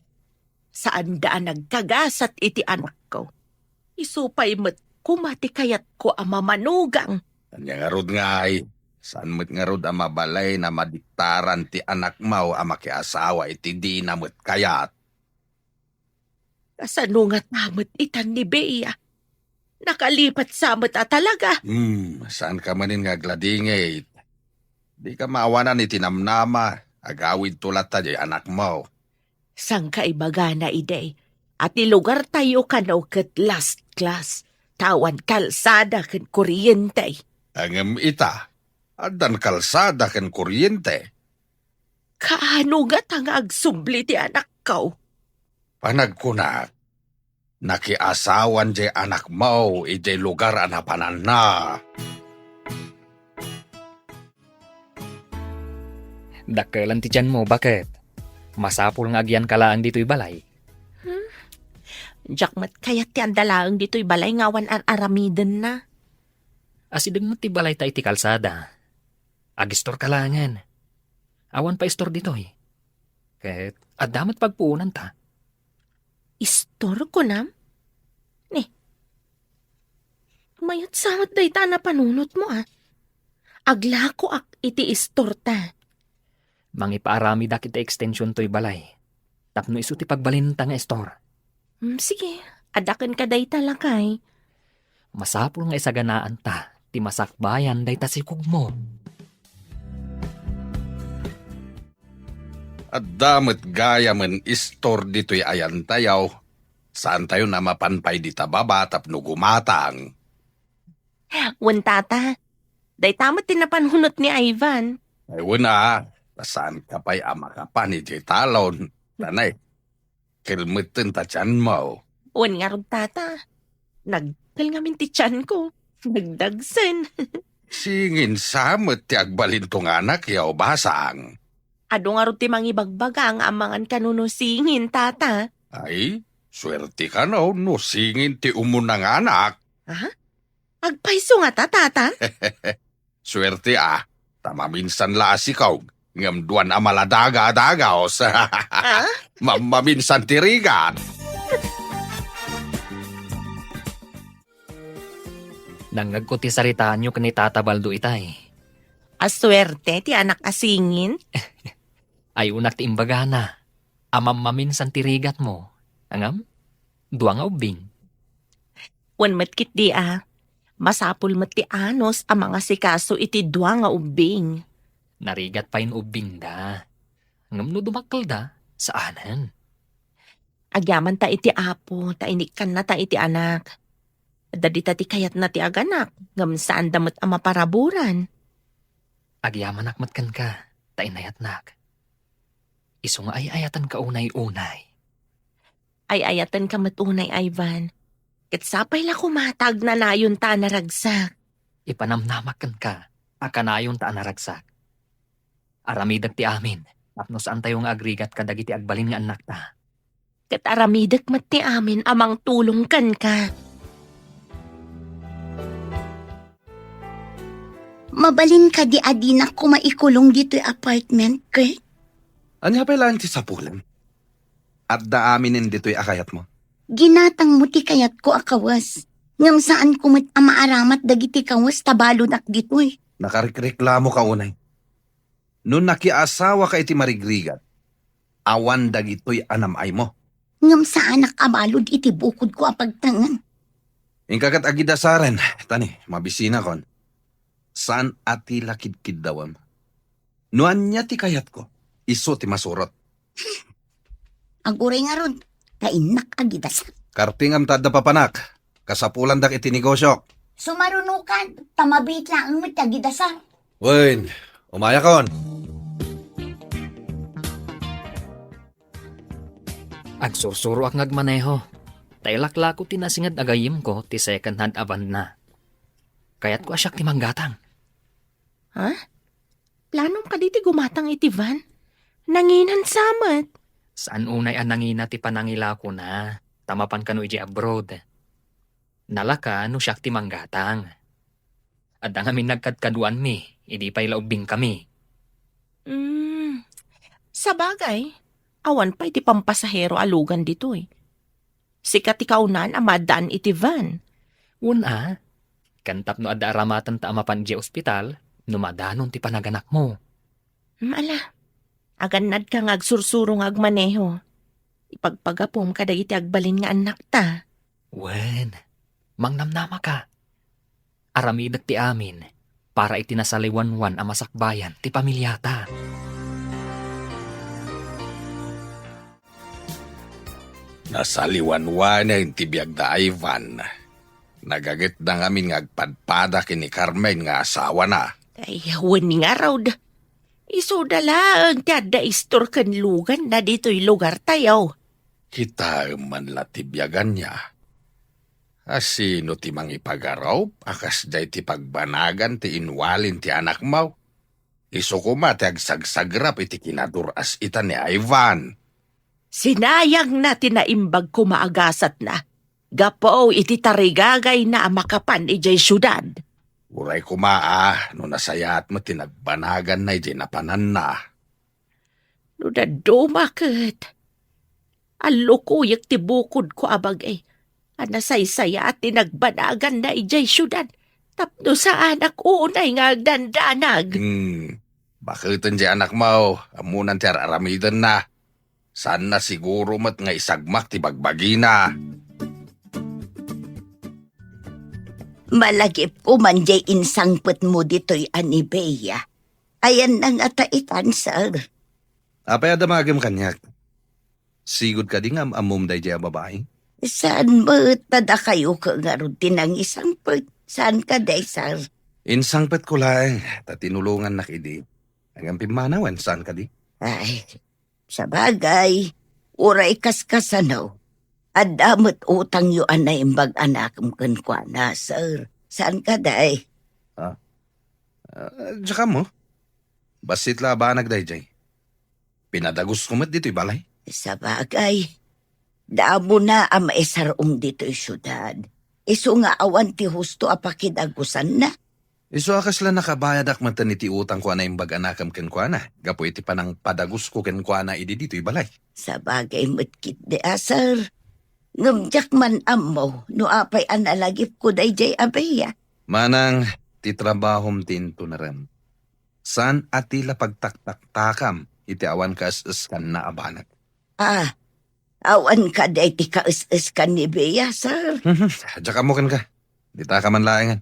saanda a nagkagasat iti anakko. Isu pay met koma ti kayatko a mamanugang. Ania ngarud ngay? Saan met ngarud a mabalin a madiktaran ti anakmo a makiasawa iti dina met kayat? Kasano ngata met itan ni Bea? Nakalipat sa met a talaga. Hmm, saanka manen nga agladingit? Dika maawanan iti namnama, agawidto latta diay anakmo. Saan ka ibagana idi a ti lugartayo kano ket last class, ta awan kalsada ken koriente? Ngem ita, addan kalsada ken koriente. Kaano ngata nga agsubli ti anakko? Panagkunak, nakiasawan diay anakmo idiay lugar a napananna. Dakkelan ti tianmo, baket. Masapul nga agyanka laeng ditoy balay. Hmm? Diak met kayat ti adda laeng ditoy balay nga awan ar-aramidenna. Asideg met ti balayta iti kalsada. Agistorka laengen. Awan pay istor ditoy. Ket adda met pagpuonanta. Istor, kunam? Ni, mayat sa met dayta a napanunotmo, a. Aglakoak iti istorta. Mangipaaramidak iti extension toy balay. Tapno isu ti pagbalinta nga istor. Hmm, sige, adda kenka dayta, lakay. Masapul nga isaganaanta. ti masakbayan dayta sikogmo. Adda met gayamen istor ditoy ayantayo. Saantayon a mapan pay dita baba tapno gumatang. Wen, Tata. Dayta met ti napanunot ni Ivan. Ay, wen a, ta saanka pay a makapan idiay talon. Tanay, kel metten ta tianmo. Wen ngarud, Tata. Nagkel ngamin ti tianko. Nagdagsen. Singin sa met ti agbalinto nga anakyo, Basang. Adu ngarud ti mangibagbaga nga amangan kano no singin, Tata. Ay, suerte kano no singin ti umuna nga anak. Aha? Agpayso ngata, Tata? Suerte a, ta maminsan la a sikog, ngem duan a maladaga a dagaos. Ah? Ma-, maminsan ti rigat. Nangngegko ti saritaanyo ken ni Tata Baldo itay. A suerte ti anak a singin. Ay, unak ti imbagana. A mammaminsan ti rigatmo. Ngem, dua nga ubbing. Wen met ketdi a, masapul met ti anus a mangasikaso iti dua nga ubbing. Narigat pay no ubbingda. Ngem no dumakkelda, saanen. Agyamanta iti Apo, ta inikkannata iti anak. Adda dita ti kayatna ti aganak, ngem saanda met a maparaburan. Agyamanak met kenka, ta inayatnak. Isu nga ay-ayatenka unay-unay. Ay-ayatenka met unay, Ivan. Ket sapay la koma ta agnanayonta a naragsak. Ipanamnamak kenka a kanayonta a naragsak. Aramidek ti amin tapno saantayo nga agrigat kadagiti agbalin nga annakta. Ket aramidek met ti amin a mangtulong kenka. Mabalin kadi a dinak koma ikulong ditoy apartment, Kurt? Ania pay laeng ti sapulan? Adda aminen ditoy a kayatmo. Ginatangmo ti kayatko a kawes. Ngem saanko met a maaramat dagiti kawes ta baludak ditoy. Nakarikreklamoka unay. No nakiasawaka iti marigrigat, awan dagitoy a nam-aymo. Ngem saanak a balud iti bukodko a pagtengen. Inka ket agidasaren, tani, mabisinakon. Saan a ti la kidkiddawem. No ania ti kayatko, isu ti masurot. Aguray ngarud, ta innak agidasar. Kartingam ta adda papanak, kasapulandak iti negosiok. Sumarunokan, ta mabiit laeng met ti agidasar. Wen, umayakon. Agsursuroak nga agmaneho, ta ilaklako ti nasinged a gayyemko ti second hand a van-na. Kayatko a siak ti manggatang. Ha? Planom kadi ti gumatang iti van? Nanginan sa met. Saan unay a nangina ti panangilakona, ta mapan kano idiay abroad. Nalaka no siak ti manggatang. Adda ngamin nagkadkaduanmi, idi pay la ubbingkami. Mm, sabagay, awan pay ti pampasahero a lugan ditoy. Sika ti kaunaan a maaddaan iti van. Wen a, ken tapno adda aramatenta a mapan idiay ospital, no madanon ti panaganakmo. Mm, ala, agannadka nga agsursuro nga agmaneho. Ipagpagapom kadagiti agbalin nga annakta. Wen, mangnamnamaka. Aramidek ti amin para iti nasaliwanwan a masakbayan ti pamiliata. Nasaliwanwanen ti biag da Ivan. Nagagitda ngamin nga agpadpada ken ni Carmen nga asawana. Ay, wen ngarud. Isuda laeng ti adda istor ken luganna ditoy lugartayo. Kitaem man la ti biag ania. A sino ti mangipagarup a kasdiay ti pagbanagan ti inwalin ti anakmo? Isu koma ti agsagsagrap iti kinadur-as ita ni Ivan. Sinayangna ti naimbag koma a gasatna gapu iti tarigagayna a makapan idiay siudad. Uray koma a no nasayaat met ti nagbanaganna idiay napananna. No dadduma ket, allukuyek ti bukodko a bagi a nasaysayaat ti nagbanaganna idiay siudad tapno saanak unay nga agdandanag. Hmm. Baketen diay anakmo, ammonan ti ar-aramidenna. Saanna siguro met nga isagmak ti bagbagina. Malagipko man jay insangpetmo ditoy a ni Bea. Ayanna ngata itan, sir. Apay a damagem kaniak? Sigud kadi nga am-ammom dayjay a babai? Saan met ta dakayo ket ngarud ti nangisangpet? Saan kadi, sir? Insangpetko laeng ta tinulongannak idi. Ngem pimmanawen, saan kadi? Ay, sabagay, uray kaskasano, adda met utangyo a naimbag a nakem kenkuana, sir. Saan kadi? Ah, ah, diak ammo. Bassit la a banag dayjay. Pinadagusko met ditoy balay. Sabagay, damona a maisar-ong ditoy siudad. Isu nga awan ti husto a pakidagusanna. Isu a kasla nakabayadak metten iti utangko a naimbag a nakem kenkuana, gapu iti panangpadagusko kenkuana idi ditoy balay. Sabagay met ketdi a, sir. Ngem diak man ammo no apay a nalagipko dayjay a Bea. Manang ti trabahom ti intunarem. Saan a ti la pagtaktaktakam iti awan kaes-eskanna a banag. Ah, awan kadi ti kaes-eskan ni Bea, sir? Mhm, diak ammo kenka. Ditaka man laengen.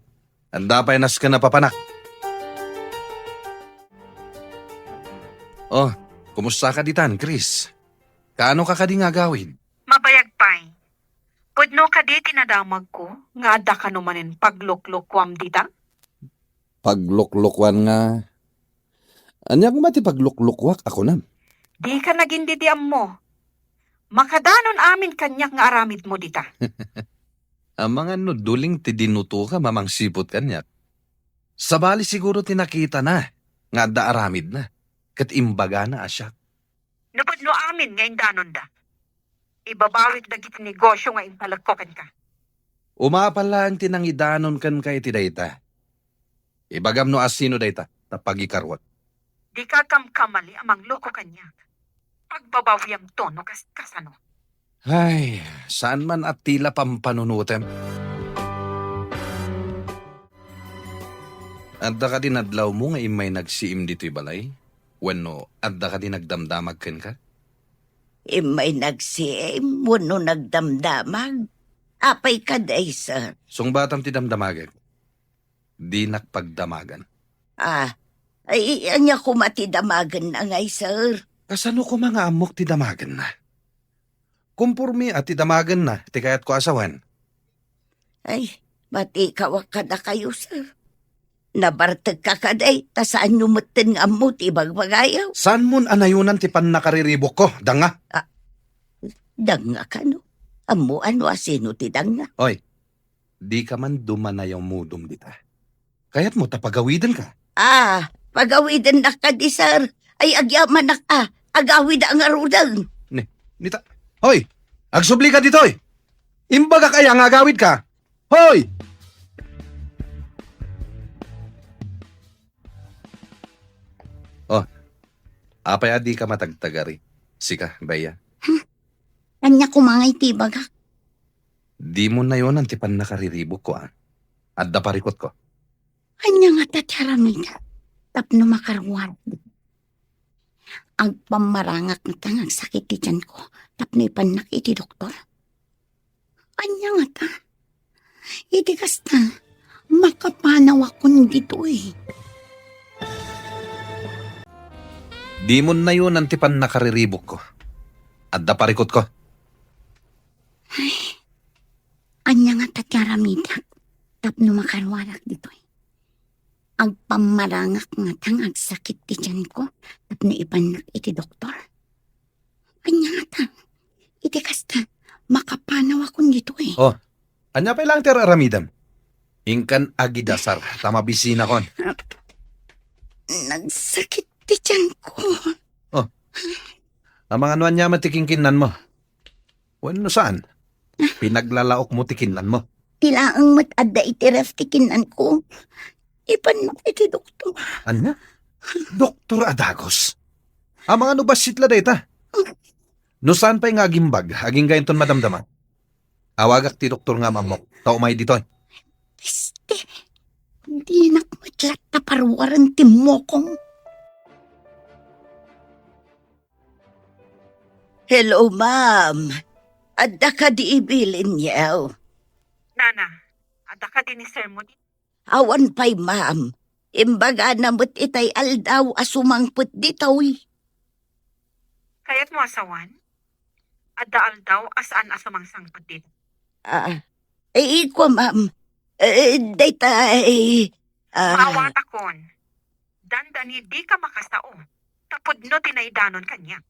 Adda pay nasken a papanak. Oh, kumusta ka ditan, Chris? Kaano ka kadi nga agawid? Mabayag pay. Pudno kadi ti nadamagko nga adda kano manen pagluklokuam dita? Pagluklokuan nga, ania koma ti pagluklokuak a kunam? Dika nagin didi ammo. Makadanon amin kaniak nga aramidmo dita. Amangan no duling ti dinutokam a mangsiput kaniak. Sabali siguro ti nakitana nga adda aramidna, ket imbagana a siak. Napudno amin nga indanonda. Ibabawik dagiti negosio nga impalekko kenka. Umapal laeng ti nangidanon kenka iti dayta. Ibagam no asino dayta, ta pagikaruak. Dika kamkamali a mangloko kaniak. Pagbabawiamto no kas-, kasano. Ay, saan man a ti la pampanunotem. Adda kadi nadlawmo nga immay nagsiim ditoy balay? Wenno adda kadi nagdamdamag kenka? Immay nagsiim wenno nagdamdamag? Apay kadi, sir? Sungbatam ti damdamagek. Dinak pagdamagan. Ah, ay, ania koma ti damagenna ngay, sir? Kasano koma nga ammok ti damagenna? Komporme a ti damagenna ti kayatko a sawen. Ay, matikawak kadakayo, sir. Nabartekka kadi, ta saanyo metten nga ammo ti ibagbagayo. Saanmon a nayonan ti pannakariribukko, danga? Ah, danga kano? Ammoan no asino ti danga? Oy, dika man dumanayamudom dita. Kayatmo ta pagawidenka? Ah, pagawidennak kadi, sir. Ay, agyamanak a, agawida ngaruden. Ni, nita, hoy! Agsublika ditoy! Imbagak aya nga agawidka? Hoy! Oh, apay a dika matagtagari? Sika, Bea. Hmm? Ania koma nga iti ibagak? Dimo nayonan ti pannakariribukko, a. Adda parikutko. Ania ngata ti aramidek tapno makaruar? Agpammarangak ngata nga agsakit ti tianko tapno ipannak iti doktor? Ania ngata? Iti kasta, makapanawakon ditoy. Dimo nayonan ti pannakariribukko. Adda parikutko. Ay, ania ngata ti aramidek tapno makaruarak ditoy? Agpammarangak ngata nga agsakit ti tianko tapno ipannak iti doktor? Ania ngata? Iti kasta, makapanawakon ditoy. Oh, ania pay laeng ti ar-aramidem? Inkan agidasar, ta mabisinakon. Nagsakit ti tianko. Oh, amangan no ania met ti kinkinnanmo? Wenno saan? Pinaglalaokmo ti kinnanmo. Ti laeng met adda iti ref ti kinnanko. Ipannak iti doktor. Ania? Doktor a dagus? Amangan no bassit la dayta? No saan pay nga agimbag, agingga inton madamdama. Awagak ti doktor nga am-ammok, ta umay ditoy. Peste! Dinak met latta paruaren ti mokong. Hello, ma'am. Adda kadi ibilin, yaw? Nana, Adda kadi ni sir mo di? Awan pay, ma'am. Imbagana met itay aldaw a sumangpet ditoy. Kayatmo a sawen? Adda aldaw a saan a sumangsangpet ditoy. Ah, eh, ikwa, ma'am. Eh, dayta, eh, ah. Maawatakon. Dandani dika makasao. Tapudno ti naidanon kaniak.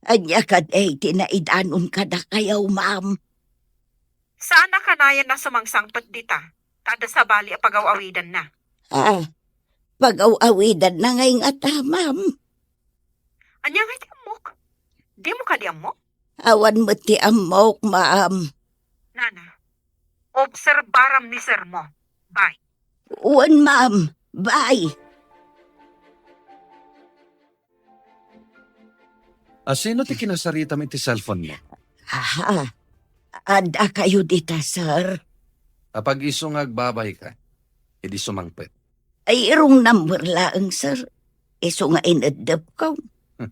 Ania kadi ti naidanon kadakayo, ma'am? Saan a kanayon a sumangsangpet dita, ta adda sabali a pagaw-awidanna. Ah, pagaw-awidanna ngay ngata, ma'am. Ania ngay ti ammok? Dimo kadi ammo? Awan met ti ammok, ma'am. Nana, obserbaram ni sir mo. Bye. Wen, ma'am. Bye. A, sino ti kinasaritam iti cellphone mo? Aha. Adda kayo dita, sir? Apag isu nga agbabayka, idi sumangpet. Ay, wrong number laeng, sir. Isu nga ineddep ko. Hmm.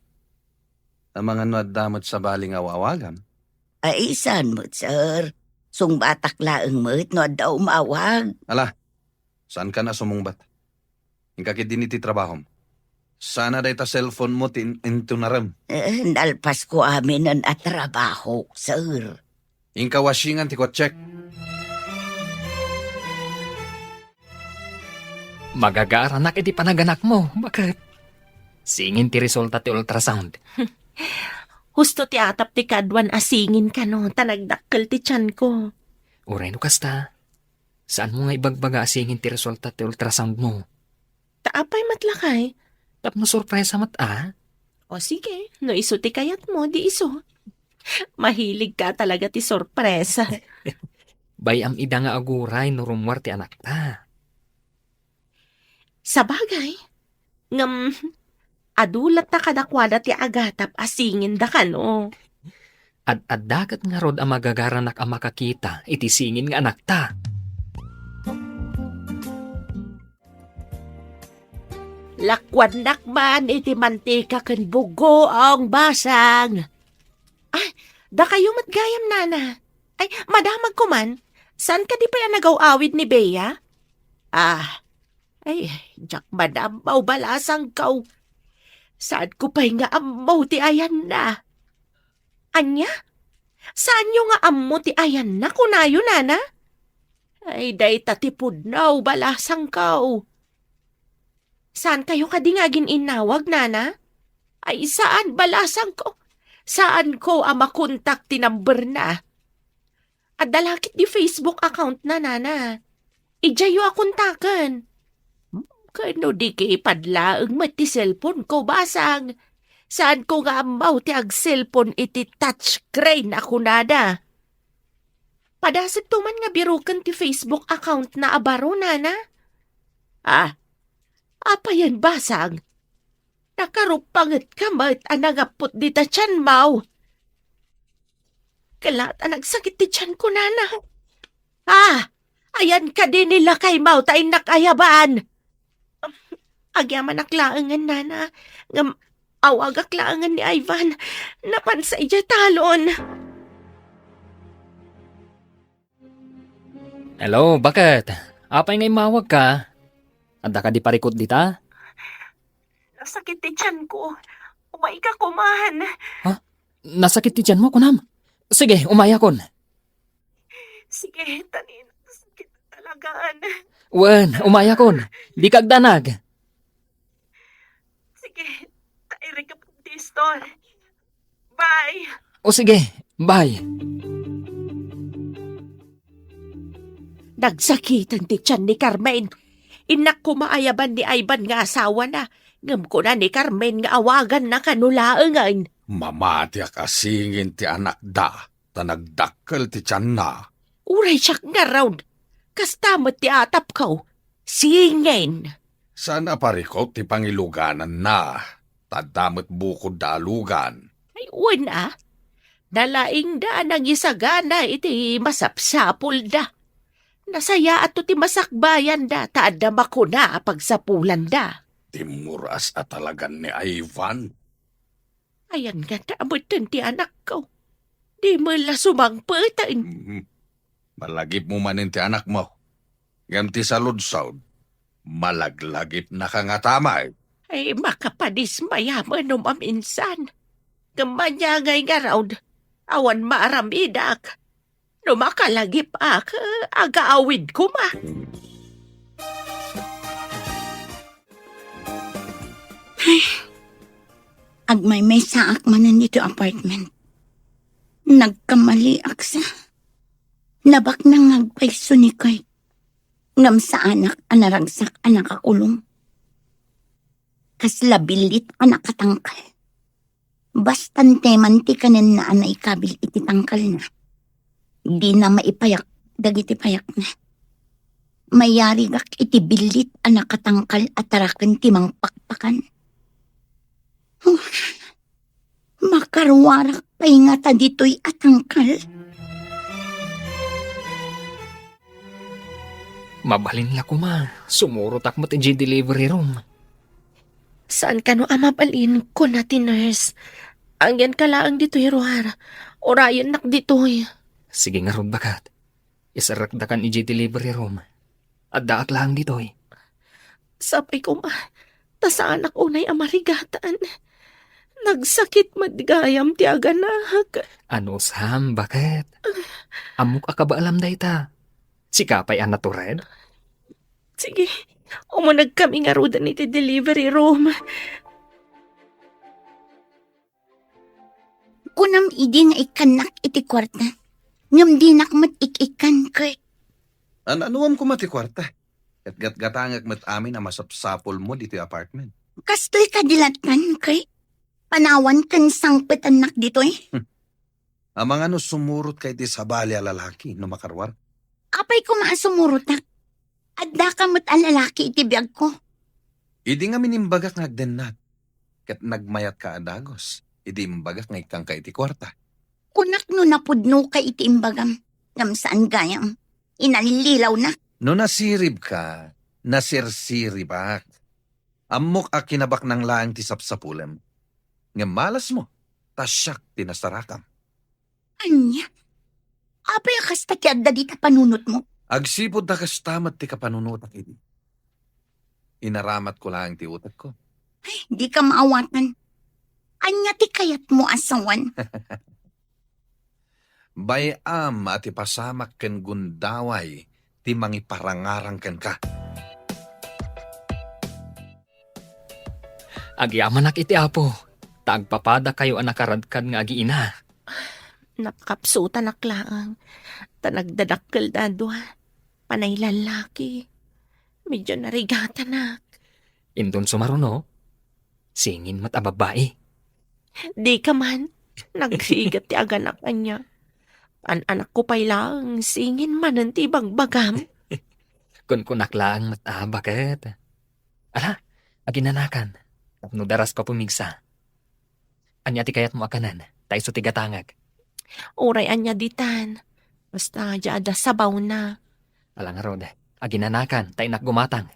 Amangan no adda met sabali nga aw-awagam? Ay, saan met, sir? Sungbatak laeng met no adda umawag. Ala, saankan a sumungbat. Inka ketdi iti trabahom. Sana dayta cellphone mo ti in-, intunarem. Eh, nalpas ko aminen a trabaho, sir. Inka washingan ti kotsek. Magagaranak iti panaganak mo. Bakit? Singin ti resulta ti ultrasound. Husto ti atap ti kaduan a singin kano, ta nagdakkel ti tiyan ko. Uray no kasta, saan mo nga ibagbaga a singin ti resulta ti ultrasound mo? Ta apay met lakay? Tapno sorpresa met a? O sige, no isu ti kayat mo, di isu. Mahilig ka talaga ti sorpresa. Bay-am ida nga aguray no rummuar ti anakta. Sabagay, ngem, adu latta kadakuada ti agatap a singinda kano. Ad-adda ket ngarud a magagaranak a makakita iti singin nga anakta. Lakuannak man iti mantika ken bugoong basang. Ay, dakayo met gayam, nana. Ay, madamagko man. Saan kadi pay a nagaw-awid ni Bea? Ah, ay, diak man ammo, balasangko. Saanko pay nga ammo ti ayanna. Ania? Saanyo nga ammo ti ayanna, kunayo, nana? Ay, dayta ti pudno, balasangko. Saan kayo kadi nga agin-innawag, nana? Ay, saan, balasangko. Saanko a makontak ti number na. Adda la ketdi Facebook account na, nana. Idiayyo a kontaken. Ken no di kayat laeng met ti cellphone ko, basang. Saanko nga ammo ti agcellphone iti touchscreen a kunada. Padasek to man nga biroken ti Facebook account na a baro, nana? Ah, apayen, basang? Nakarupanget ka met a nangappot dita tiyanmo. Kela ta nagsakit ti tiyanko, nana. Ah, ayan kadi ni lakaymo ta innak ayaban. Agyamanak laengen, nana, ngem awagak laengen ni Ivan. Napansa idiay talon. Hello, baket? Apay nga immawag ka? Adda kadi parikut dita? Nasakit ti tiyanko. Umayka koman. Ha? Nasakit ti tiyanmo, kunam? Sige, umayakon. Sige, ta nasakit talagaan. Wen, umayakon. Dika agdanag. Sige, ta irikap ti istor. Bye. O sige, bye. Nagsakiten ti tiyan ni Carmen. Innak koma ayaban ni Ivan nga asawana, ngem kuna ni Carmen nga awaganna kano laengen. Mamatiak a singin ti anakda, ta nagdakkel ti tianna. Uray siak ngarud, kasta met ti atapko. Singin. Saan a parikut ti pangilugananna, ta adda met bukodda a lugan. Ay, wen a. Nalaingda a nangisagana iti masapsapulda. Nasayaatto ti masakbayanda ta adda makuna a pagsapulanda. Timmuras a talagan ni Ivan. Ayan nga ta amutten ti anakko. Di mo la sumangpeten. Mhm. Malagipmo manen ti anakmo. Ngem ti saludsod, malaglagipnaka nga tamay. Ay, makapadismaya man no maminsan. Ngem ania ngay ngarud, awan maaramidak. No makalagip ak, agaawid koma. Ay, agmaymaysaak manen iti apartment. Nagkamaliak sa. Nabaknang nga agpayso ni Kurt. Ngem saanak a naragsak a nakakulong. Kasla billit a nakatangkal. Basta anteman ti kanenna a naikabil iti tangkalna, dina maipayak dagiti payakna. Mayarigak iti billit a nakatangkal a taraken ti mangpakpakan. Huh, makaruarak pay ngata ditoy a tangkal. Mabalin la koma, sumurotak met idiay delivery room. Saan kano a mabalin, kuna ti nurse. Agyanka laeng ditoy ruar. Urayennak ditoy. Sige ngarud, baket. Iserrekdakan idiay delivery room. Addaak laeng ditoy. Sapay koma, ta saanak unay a marigatan. Nagsakit met gayam ti aganak. Anusam, baket? Ammok a kabaalam dayta. Sika pay a natured? Sige, umunegkami ngaruden iti delivery room. Kunam idi nga ikkannak iti kuarta, ngem dinak met ik-ikkan, Kurt. An-anuam koma ti kuarta? Ket gatgatangek met amin a masapsapulmo ditoy apartment. Kastoy kadi lattan, Kurt? Panawan ken sangpetannak ditoy? Hmm. Amangan no sumurotka iti sabali a lalaki no makaruar? Apay koma a sumurotak? Addaka met a lalaki iti biagko. Idi ngamin imbagak nga agdennat, ket nagmayatka a dagus idi imbagak nga ikkanka iti kuarta. Kunak no napudnoka iti imbagam, ngem saan gayam. Inallilawnak. No nasiribka, nasirsiribak. Ammok a kinabaknang laeng ti sapsapulem. Ngem malasmo, ta siak ti nasarakam. Ania? Apay a kasta ti adda dita panunotmo? Agsipud ta kasta met ti kapanunotak idi. Inaramatko laeng ti utekko. Ay, dika maawatan. Ania ti kayatmo a sawen? Bay-am a ti pasamak ken gundaway ti mangiparangarang kenka. Agyamanak iti Apo, ta agpapadakayo a nakaradkad nga agiina. Napakapsutanak laeng, ta nagdadakkel da a dua. Panay lallaki. Medyo narigatanak. Inton sumaruno, singin met a babbai. Dika man, nagrigat ti aganak ania. An-anakko pay laeng, singin manen ti ibagbagam. Kunkunak laeng met a, baket. Ala, aginanakan. Tapno darasko a pumigsa. Ania ti kayatmo a kanen? Ta isu ti gatangek. Uray ania ditan. Basta, dia adda sabawna. Ala ngarud, aginanakan, ta innak gumatang.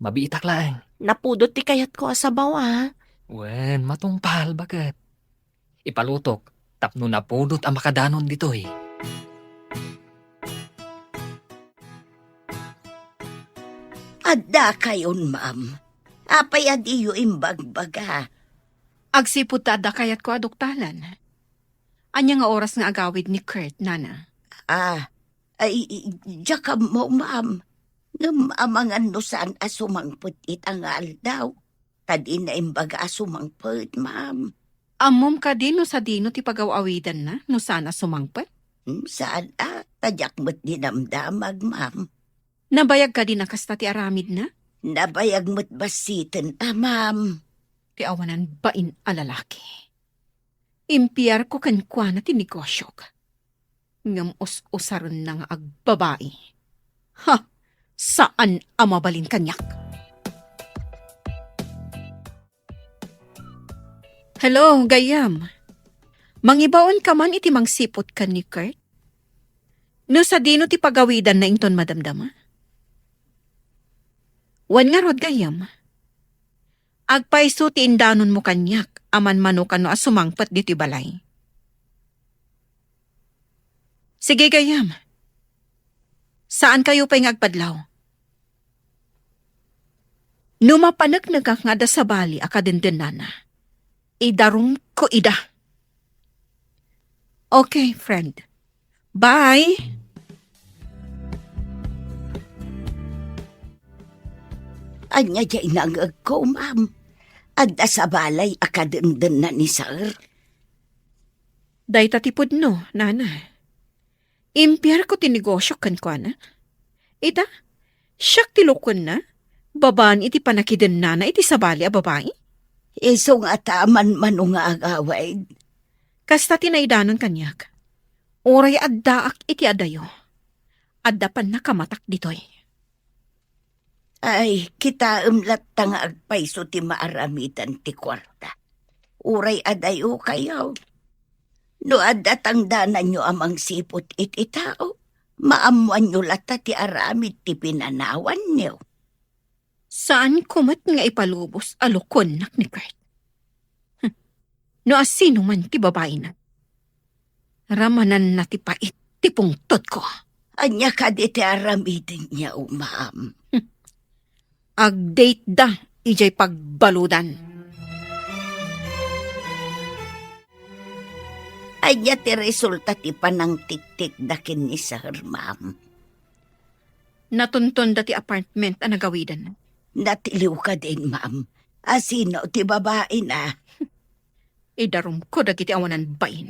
Mabiitak laeng. Napudot ti kayatko a sabaw, a. Wen, matungpal, baket. Ipalutok, tapno napudot a makadanon ditoy. Adda kayon, ma'am. Apay a diyo imbagbaga? Agsipud ta adda kayatko a duktalan. Ania nga oras nga agawid ni Kurt, nana? Ah, ay, i-, diak ammo, ma'am. Ngem amangan no saan a sumangpet ita nga aldaw. Ta dina imbaga a sumangpet, ma'am. Ammom kadi no sadino ti pagaw-awidanna no saan a sumangpet? Hmm, saan a, ta diak met dinamdamag, ma'am. Nabayag kadi a kasta ti aramidna? Nabayag met bassiten a, ma'am. Ti awanan bain a lalaki. Impiarko kenkuana ti negosiok. Ngem us-usarenna nga agbabai. Ha! Saan a mabalin kaniak. Hello, gayyem. Mangibaonka man iti mangsipud ken ni Kurt? No sadino ti pagawidanna inton madamdama? Wen ngarud, gayyem. Agpayso ti indanonmo kaniak a manmano kano a sumangpet ditoy balay. Sige, gayyem. Saankayo pay nga agpadlaw. No mapaneknekak nga adda sabali a kadendennana, idarumko ida. Okay, friend. Bye! Ania diay nangngegko, ma'am? Adda sabali a kadendenna ni sir? Dayta ti pudno, nana. Impierko ti negosio kenkuana. Ita, siak ti lukonda, babaen iti panakidennana iti sabali a babai. Isu nga ta manmano nga agawid. Kasta ti naidanon kaniak. Uray addaak iti adayo, adda pannakamatak ditoy. Ay, kitaem latta nga agpayso ti maaramiden ti kuarta. Uray adayo kayo. No adda tangdananyo a mangsiput iti tao, maammoanyo latta ti aramid ti pinanawanyo. Saanko met nga ipalubos a lukonnak ni Kurt. Hmm. No asino man ti babaina, ramananna ti pait ti pungtodko. Ania kadi ti aramidenyo, ma'am? Hmm. Agdateda idiay pagbaludan. Ania ti resulta ti panangtiktikda ken ni sir, ma'am? Natuntonda ti apartment a nagawidanna. Natiliw kadin, ma'am. Asino ti babaina? Idarumko dagiti awanan bain.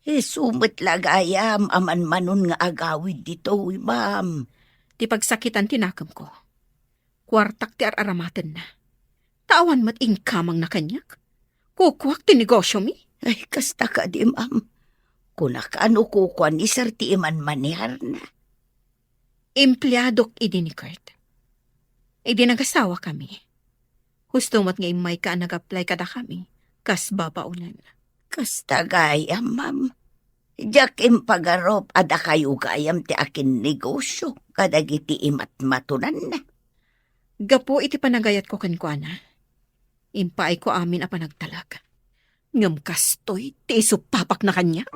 Isu met la gayam a manmanon nga agawid ditoy, ma'am. Ti pagsakitan ti nakemko. Kuartak ti ar-aramatenna. Ta awan met inkamangna kaniak. Kukuak ti negosiomi. Ay, kasta kadi, ma'am. Kunak a no kukua ni sir ti imanmaneharna. Empleadok idi ni Kurt. Idi nagasawakami, husto met nga immayka a nag-apply kadakami kas babaolan. Kasta gayam, ma'am. Diak impagarup a dakayo gayam ti akinnegosio kadagiti imatmatonanna. Gapu iti panagayatko kenkuana, impaayko amin a panagtalek. Ngem kastoy ti isupapakna kaniak.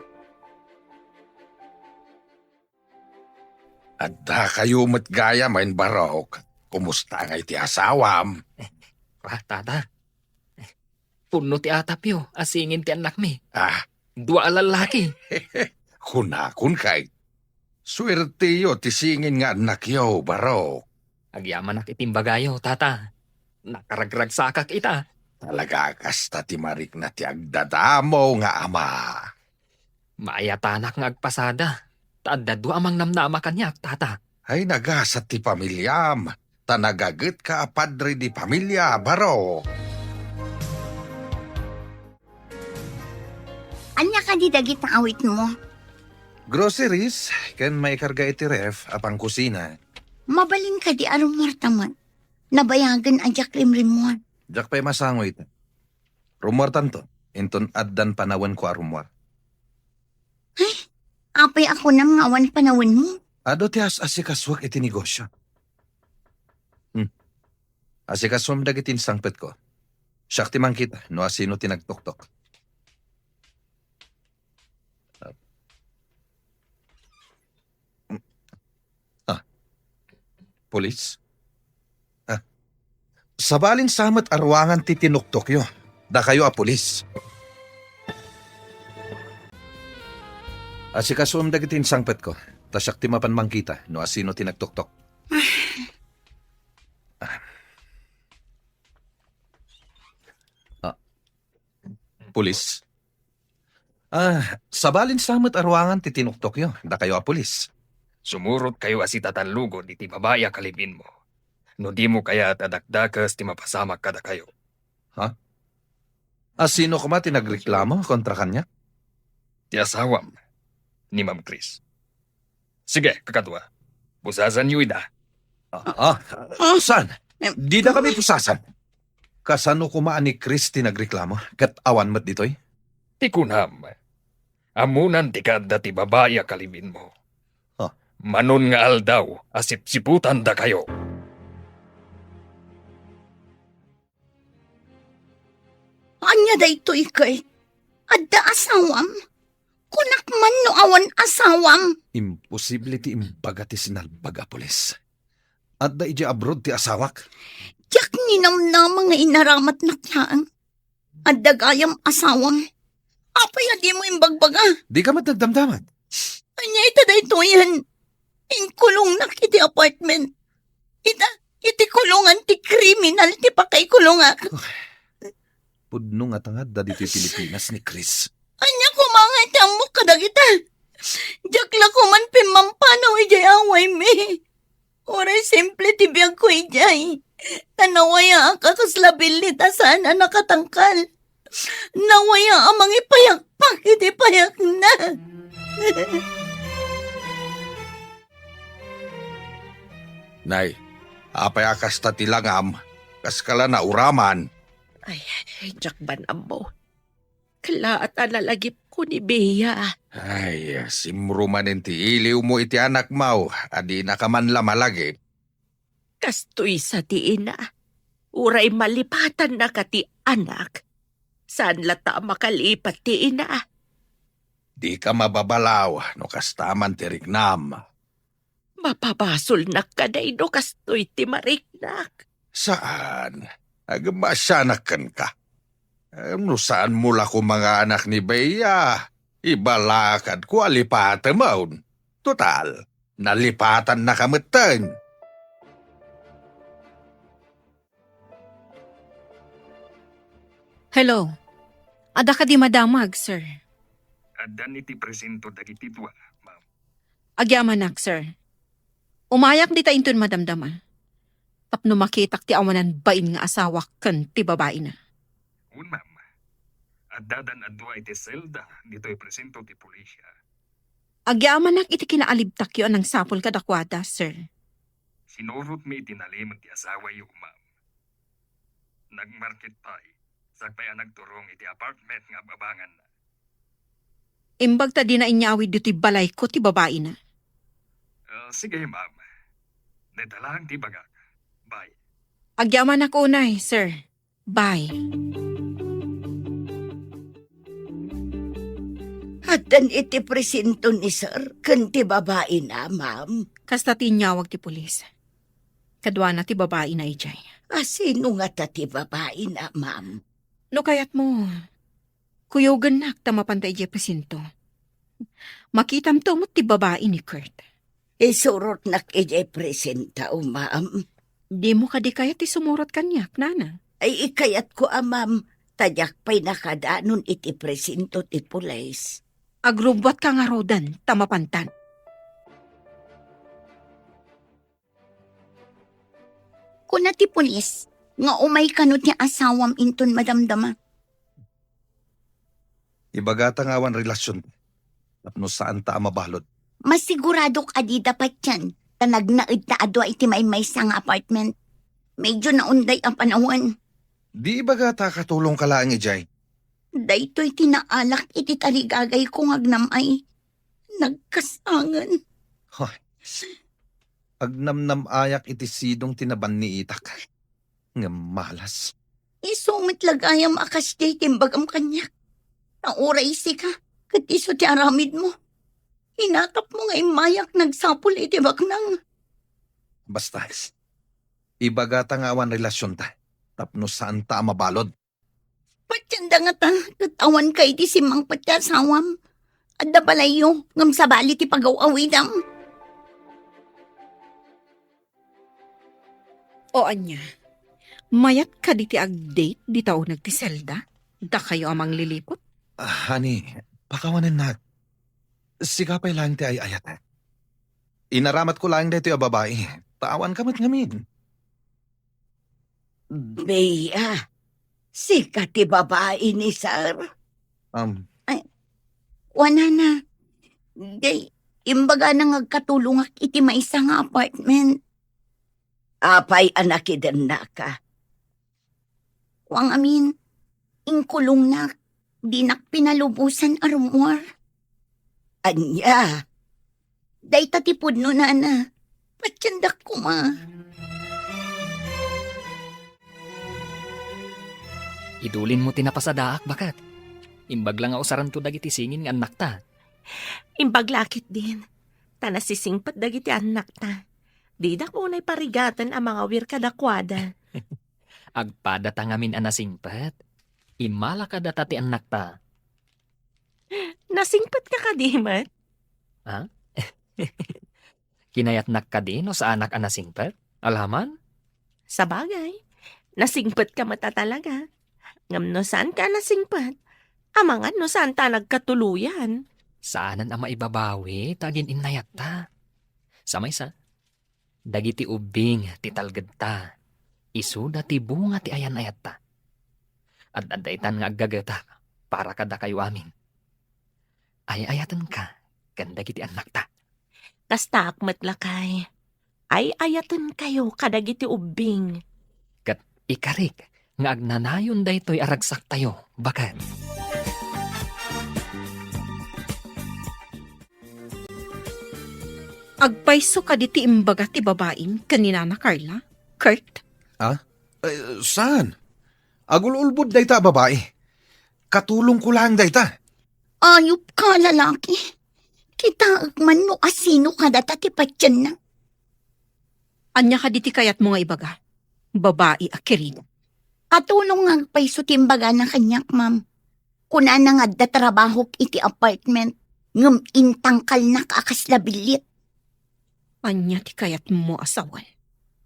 Addakayo met gayam, Barok. Kumusta ngay ti asawam? Ah, tata. Pudno ti atapyo a singin ti annakmi. Ah. Dua a lallaki. Kunakon kay, suerteyo ti singin nga annakyo, Barok. Agyamanak iti imbagayo, tata. Nakaragragsakak ita. Talaga kasta ti marikna ti agdadamo nga ama. Maayatanak nga agpasada, ta adda dua a mangnamnama kaniak, tata. Ay, nagasat ti pamiliam, ta nagagetka a padre de pamilia, Barok. Ania kadi dagiti awitmo? Groceries, ken maikarga iti ref a pangkusina. Mabalin kadi a rummuarta met? Nabayagen a diak rimrimmuar. Diak pay masango ita. Rummuartanto, inton addan panawenko a rummuar. Ay, apay a kunam nga awan panawenmo? Adu ti as-asikasuak iti negosio. Hmm. Asikasuem dagiti insangpetko. Siak ti mangkita no asino ti nagtoktok. Ah. Pulis? Ah. Sabalin sa met a ruangan ti tinuktokyo. Dakayo a pulis. Asikasuem dagiti insangpetko. Ta siak ti mapan mangkita no asino ti nagtoktok. Ah. Ah. Pulis? Ah, sabalin sa met a ruangan ti tinuktokyo, dakayo a pulis. Sumurotkayo a sitatallugod iti babai a kalibinmo. No dimo kayat a dakdakes ti mapasamak kadakayo. Ha? Asino koma ti nagreklamo kontra kaniak? Ti asawam, ni Ma'am Chris. Sige, kakadua. Pusasanyo ida. Ah, ah, saan? Dida kami pusasan. Kasano koma a ni Chris ti nagreklamo, ket awan met ditoy? Ti kunam, ammonan ti kaadda ti babai a kalibinmo. Ah. Manon nga aldaw a sipsiputandakayo. Ania daytoy, Kurt? Adda asawam? Kunak man no awan asawam. Imposible ti imbaga ti sinalbag a pulis. Adda idiay abroad ti asawak. Diak Inamnama nga inaramatnak laeng. Adda gayam asawam. Apay a dimo imbagbaga? Dika met nagdamdamag. Ania ita daytoyen? Inkulongnak iti apartment. Ita, iti kulongan ti kriminal ti pakaikulongak. Pudno nga tangad dagiti Pilipinas ni Chris. Ania koma nga iti ammok kadagita? Diak la koman pimmampanaw idiay awaymi. Uray simple ti biagko idiay. Ta nawayaak a kasla billit a saan a nakatangkal. Nawaya a mangipayakpak iti payakna. Nay, apay a kasta ti langam? Kaska la nauraman? Ay, diak ban ammo. Kalaat a lalagipko ni Bea. Ay, simro manen ti iliwmo iti anakmo a dinaka man la malagip. Kastoy sa ti ina. Uray malipatannaka ti anak, saan latta a makalipat ti ina. Dika mababalaw no kasta man ti riknam. Mapabasolnak kadi no kastoy ti mariknak? Saan. Agmasianak kenka. Em, no saanmo la koma nga anak ni Bea, ibalakadko a lipatemon. Total, nalipatannaka metten. Hello. Adda kadi madamag, sir? Addan iti presinto dagiti dua, ma'am. Agyamanak, sir. Umayak dita inton madamdama. Tapno makitak ti awanan bain nga asawa ken ti babaina. Wen, ma'am. Addadan a dua iti selda ditoy presinto ti pulisya. Agyamanak iti kinaalibtakyo a nangsapul kadakuada, sir. Sinurotmi iti nalimed ti asawayo, ma'am. Nagmarket pay, sakbay a nagturong iti apartment nga ab-abanganna. Imbag ta dina inyawid ditoy balayko ti babaina. Ah, sige, ma'am. Dayta laeng ti ibagak. Bye. Agyamanak unay, sir. Bye. Addan iti presinto ni sir ken ti babaina, ma'am. Kasta ti inyawag ti pulis. Kaduana ti babaina idiay. A, sino ngata ti babaina, ma'am? No kayatmo, kuyogennak ta mapanta idiay presinto. Makitamto met ti babai ni Kurt. Isurotnak idiay presinto, ma'am. Dimo kadi kayat ti sumurot kaniak, nana? Ay, ikayatko a, ma'am, ta diak pay nakadanon iti presinto ti pulis. Agrubbuatka ngaruden ta mapantan. Kuna ti pulis nga umay kano ti asawam inton madamdama. Ibagata nga awan relasion tapno saanta a mabalud. Masiguradok a dida patien ta nagnaedta a dua iti maymaysa nga apartment. Medyo naunday a panawen. Di ibagata a katulongka laeng idiay? Daytoy ti naalak iti tarigagayko nga agnam-ay. Nagkasangen. Hoy. Agnamnam-ayak iti sidong ti nabanniitak. Ngem malas. Isu met la gayam a kasdiay ti imbagam kaniak. Ta uray sika, ket isu ti aramidmo. Inatapmo nga immayak nagsapul iti baknang. Basta, ibagata nga awan relasionta, tapno saanta a mabalud. Patienda ngata, ket awan kay ti simmangpet ti asawam. Adda balayyo, ngem sabali ti pagaw-awidam. O ania, mayat kadi ti ag-date dita uneg ti selda? Dakayo a mangliliput? Ah, honey, pakawanennak. Sika pay laeng ti ay-ayatek. Inaramatko laeng daytoy a babai, ta awanka met ngamin. Bea, sika ti babai ni sir? Um, Ay, kuanana. Jay, imbagana nga agkatulongak iti maysa nga apartment. Apay a nakidennaka? Kuang amin, inkulongnak, dinak pinalubosan a rummuar. Ania? Dayta ti pudno, nana. Patiendak koma. Idulinmo ti napasadaak, baket. Imbag la nga usaranto dagiti singin nga annakta. Imbag la ketdin, ta nasisingpet dagiti annakta. Didak unay parigaten a mangawir kadakuada. Agpadata ngamin a nasingpet. Immala kadata ti annakta. Nasingpetka kadi met? Ha? Kinayatnak kadi no saanak a nasingpet? Alaman? Sabagay, nasingpetka met a talaga. Ngem no saanka a nasingpet, amangan no saanta a nagkatuloyan. Saanen a maibabawi ta agin-innayatta. Sa maysa, dagiti ubbing ti talgedta, isuda ti bunga ti ayan-ayatta. Ad-adda itan nga aggagetak para kadakayo amin. Ay-ayatenka ken dagiti annakta. Kastaak met, lakay. Ay-ayatenkayo kadagiti ubbing. Ket ikarik nga agnanayon daytoy a ragsaktayo, baket. Agpayso kadi ti imbaga ti babaim ken ni Nana Carla, Kurt? Ah? Eh, saan? Agul-ulbod dayta a babai. Katulongko laeng dayta. Ayupka, lalaki. Kitaek man no asino kadata ti patienna. Ania kadi ti kayatmo nga ibaga, babai a kirida? Katulong nga agpayso ti imbagana kaniak, ma'am. Kunana nga adda trabahok iti apartment, ngem intangkalnak a kasla billit. Ania ti kayatmo a sawen?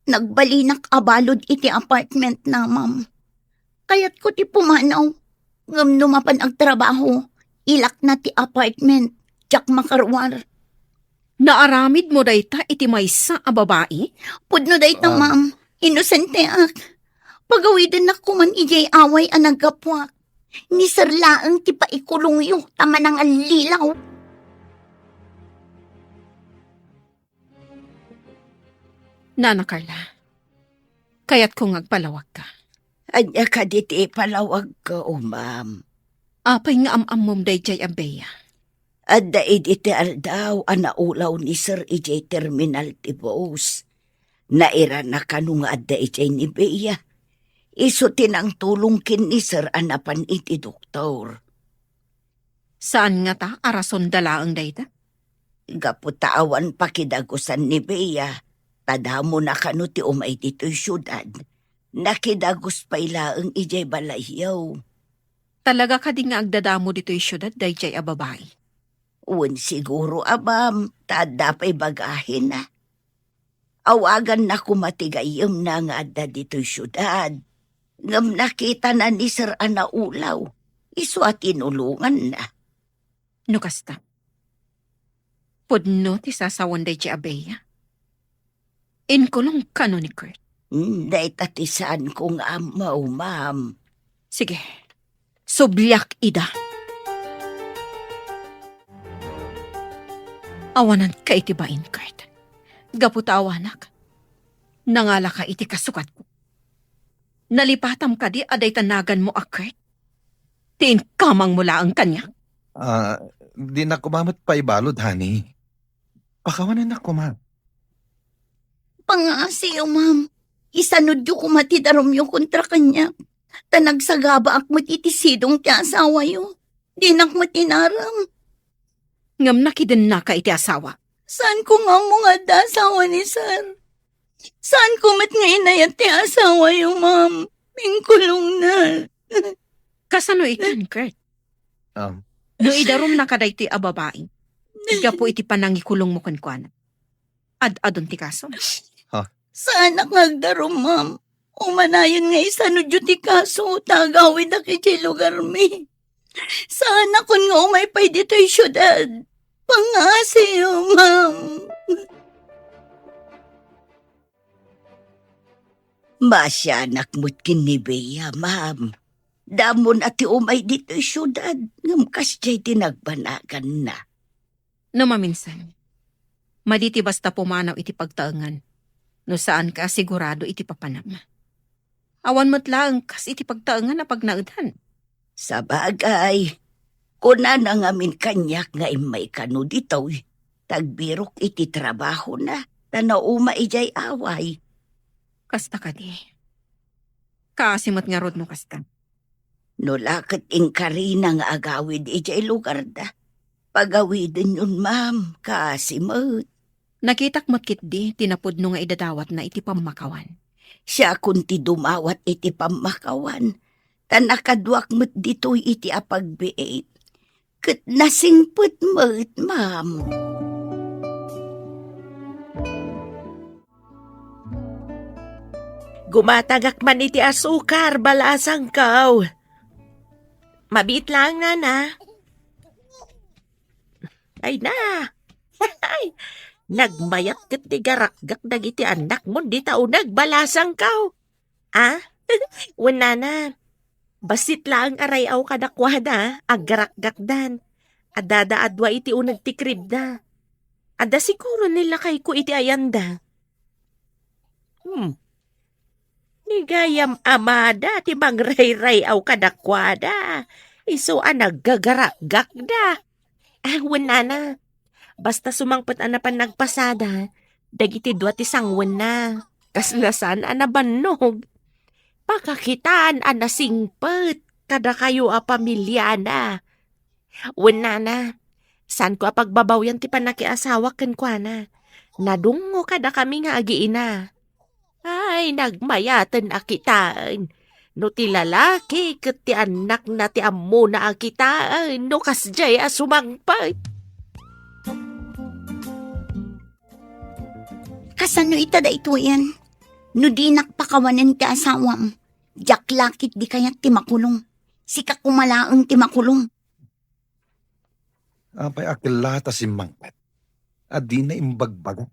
Nagbalinak a balud iti apartment na, ma'am. Kayatko ti pumanaw, ngem no mapan agtrabaho, ilakna ti apartment, diak makaruar. Naaramidmo dayta iti maysa a babai? Pudno dayta, Ah. ma'am. Inosenteak. Pagawidennak koman idiay away a naggapuak. Ni Sir laeng ti paikulongyo ta manangallilaw. Nana Carla, kayatko nga agpalawagka. Ania kadi ti ipalawagko, ma'am? Apay nga am-ammom daydiay a Bea? Adda idi ti aldaw a naulaw ni Sir idiay terminal ti bus. Nairana kano nga adda idiay ni Bea. Isu ti nangtulong ken ni Sir a napan iti doktor. Saan ngata a rasonda laeng dayta? Gapu ta awan pakidagusan ni Bea, ta damona kano ti umay ditoy siudad. Nakidagus pay laeng idiay balayyo. Talaga kadi nga agdadamo ditoy siudad daydiay a babai? Wen siguro, ma'am, ta adda pay bagahina. Awaganna koma ti gayyemna nga adda ditoy siudad. Ngem nakitana ni Sir a naulaw. Isu a tinulonganna. No kasta, pudno ti sasawen daydiay a Bea? Inkulong kano ni Kurt? Hmm, dayta ti saanko nga ammo, ma'am. Sige, subliak ida. Awananka iti bain, Kurt. Gapu ta awanak, nangalaka iti kasukatko. Nalipatam kadi a dayta naganmo a Kurt ti inkamangmo laeng kaniak? Ah, dinak koma met paibalud, honey. Pakawanennak koma. Pangaasiyo, ma'am. Isanudyo koma ti darumyo kontra kaniak. Ta nagsagabaak met iti sidong ti asawayo. Dinak met inaram. Ngem nakidennaka iti asawa. Saanko nga ammo nga adda asawa ni Sir. Saanko met nga inayat ti asawayo, ma'am. Inkulongna. Kasano itan, Kurt? Um. No idarumnaka daytoy a babai, gapu iti panangikulongmo kenkuana, ad-adun ti kaso? Ha? Saanak nga agdarum, ma'am. Umanayon nga isanudyo ti kaso, ta agawidak idiay lugarmi. Saanakon nga umay pay ditoy siudad. Pangaasiyo, ma'am. Maasianak met ken ni Bea, ma'am. Damona ti umay ditoy siudad, ngem kasdiay ti nagbanaganna. No maminsan, madi ti basta pumanaw iti pagtaengan, no saanka a sigurado iti papanam. Awan met laeng kas iti pagtaengan a pagnaedan. Sabagay, kunana ngamin kaniak nga immay kano ditoy, ta agbirok iti trabahona, ta nauma idiay away. Kasta kadi. Kaasi met ngarud no kasta. No la ket inkarina nga agawid idiay lugarda, pagawidenyon, ma'am, kaasi met. Nakitak met ketdi ti napudno nga idadawatna iti pammakawan. Siakon ti dumawat iti pammakawan, ta nakaduak met ditoy iti apagbiit. Ket nasingpet met, ma'am. Gumatagak man iti asukar, balasangko. Mabiit laeng, nana. Ay na. Nagmayat ket ti garakgak dagiti annakmon dita uneg, balasangko. Ah? Wen, nana. Bassit laeng a ray-aw kadakuada, aggarakgakdan. Addada a dua iti uneg ti kribda. Adda siguro ni lakayko iti ayanda. Hmm. Ni gayam amada ti mangrayray-aw kadakuada. Isu a naggagarakgakda. Ah, wen, nana. Basta sumangpet a napan nagpasada, dagiti dua ti sangwenna. Kasla saan a nabannog. Pakakitaan a nasingpet kadakayo a pamiliana. Wen, nana, saanko a pagbabawian ti pannakiasawak kenkuana. Nadungngo kadakami nga agiina. Ay, nagmayaten a kitaen. No ti lalaki ket ti annakna ti ammona a kitaen, no kasdiay a sumangpet. Kasano ita daytoyen? No dinak pakawanen ti asawam, diak la ketdi kayat ti makulong. Sika koma laeng ti makulong. Apay a kella ta simmangpet a dina imbagbaga?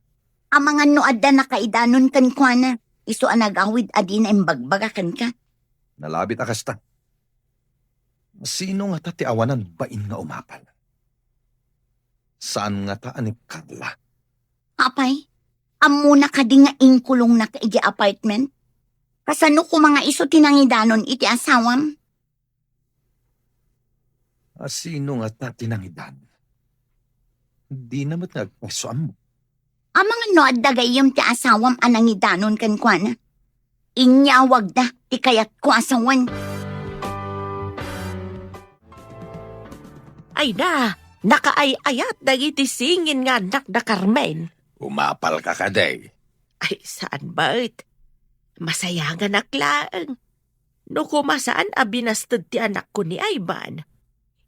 Amangan no adda nakaidanon kenkuana, isu a nagawid a dina imbagbaga kenka. Nalabit a kasta. Sino ngata ti awanan bain nga umapal? Saan ngata a ni Carla? Apay, ammona kadi nga inkulongnak idiay apartment? Kasano koma nga isu ti nangidanon iti asawam? A sino ngata ti nangidan? Dina met nga agpaso ammo. Amangan no adda gayyem ti asawam a nangidanon kenkuana. Inyawagda ti kayatko a sawen. Ay na, nakaay-ayat dagiti singin nga annak da Carmen. Umapalka kadi? Ay, saan met. Masayanganak laeng. No koma saan a binasted ti anakko ni Ivan,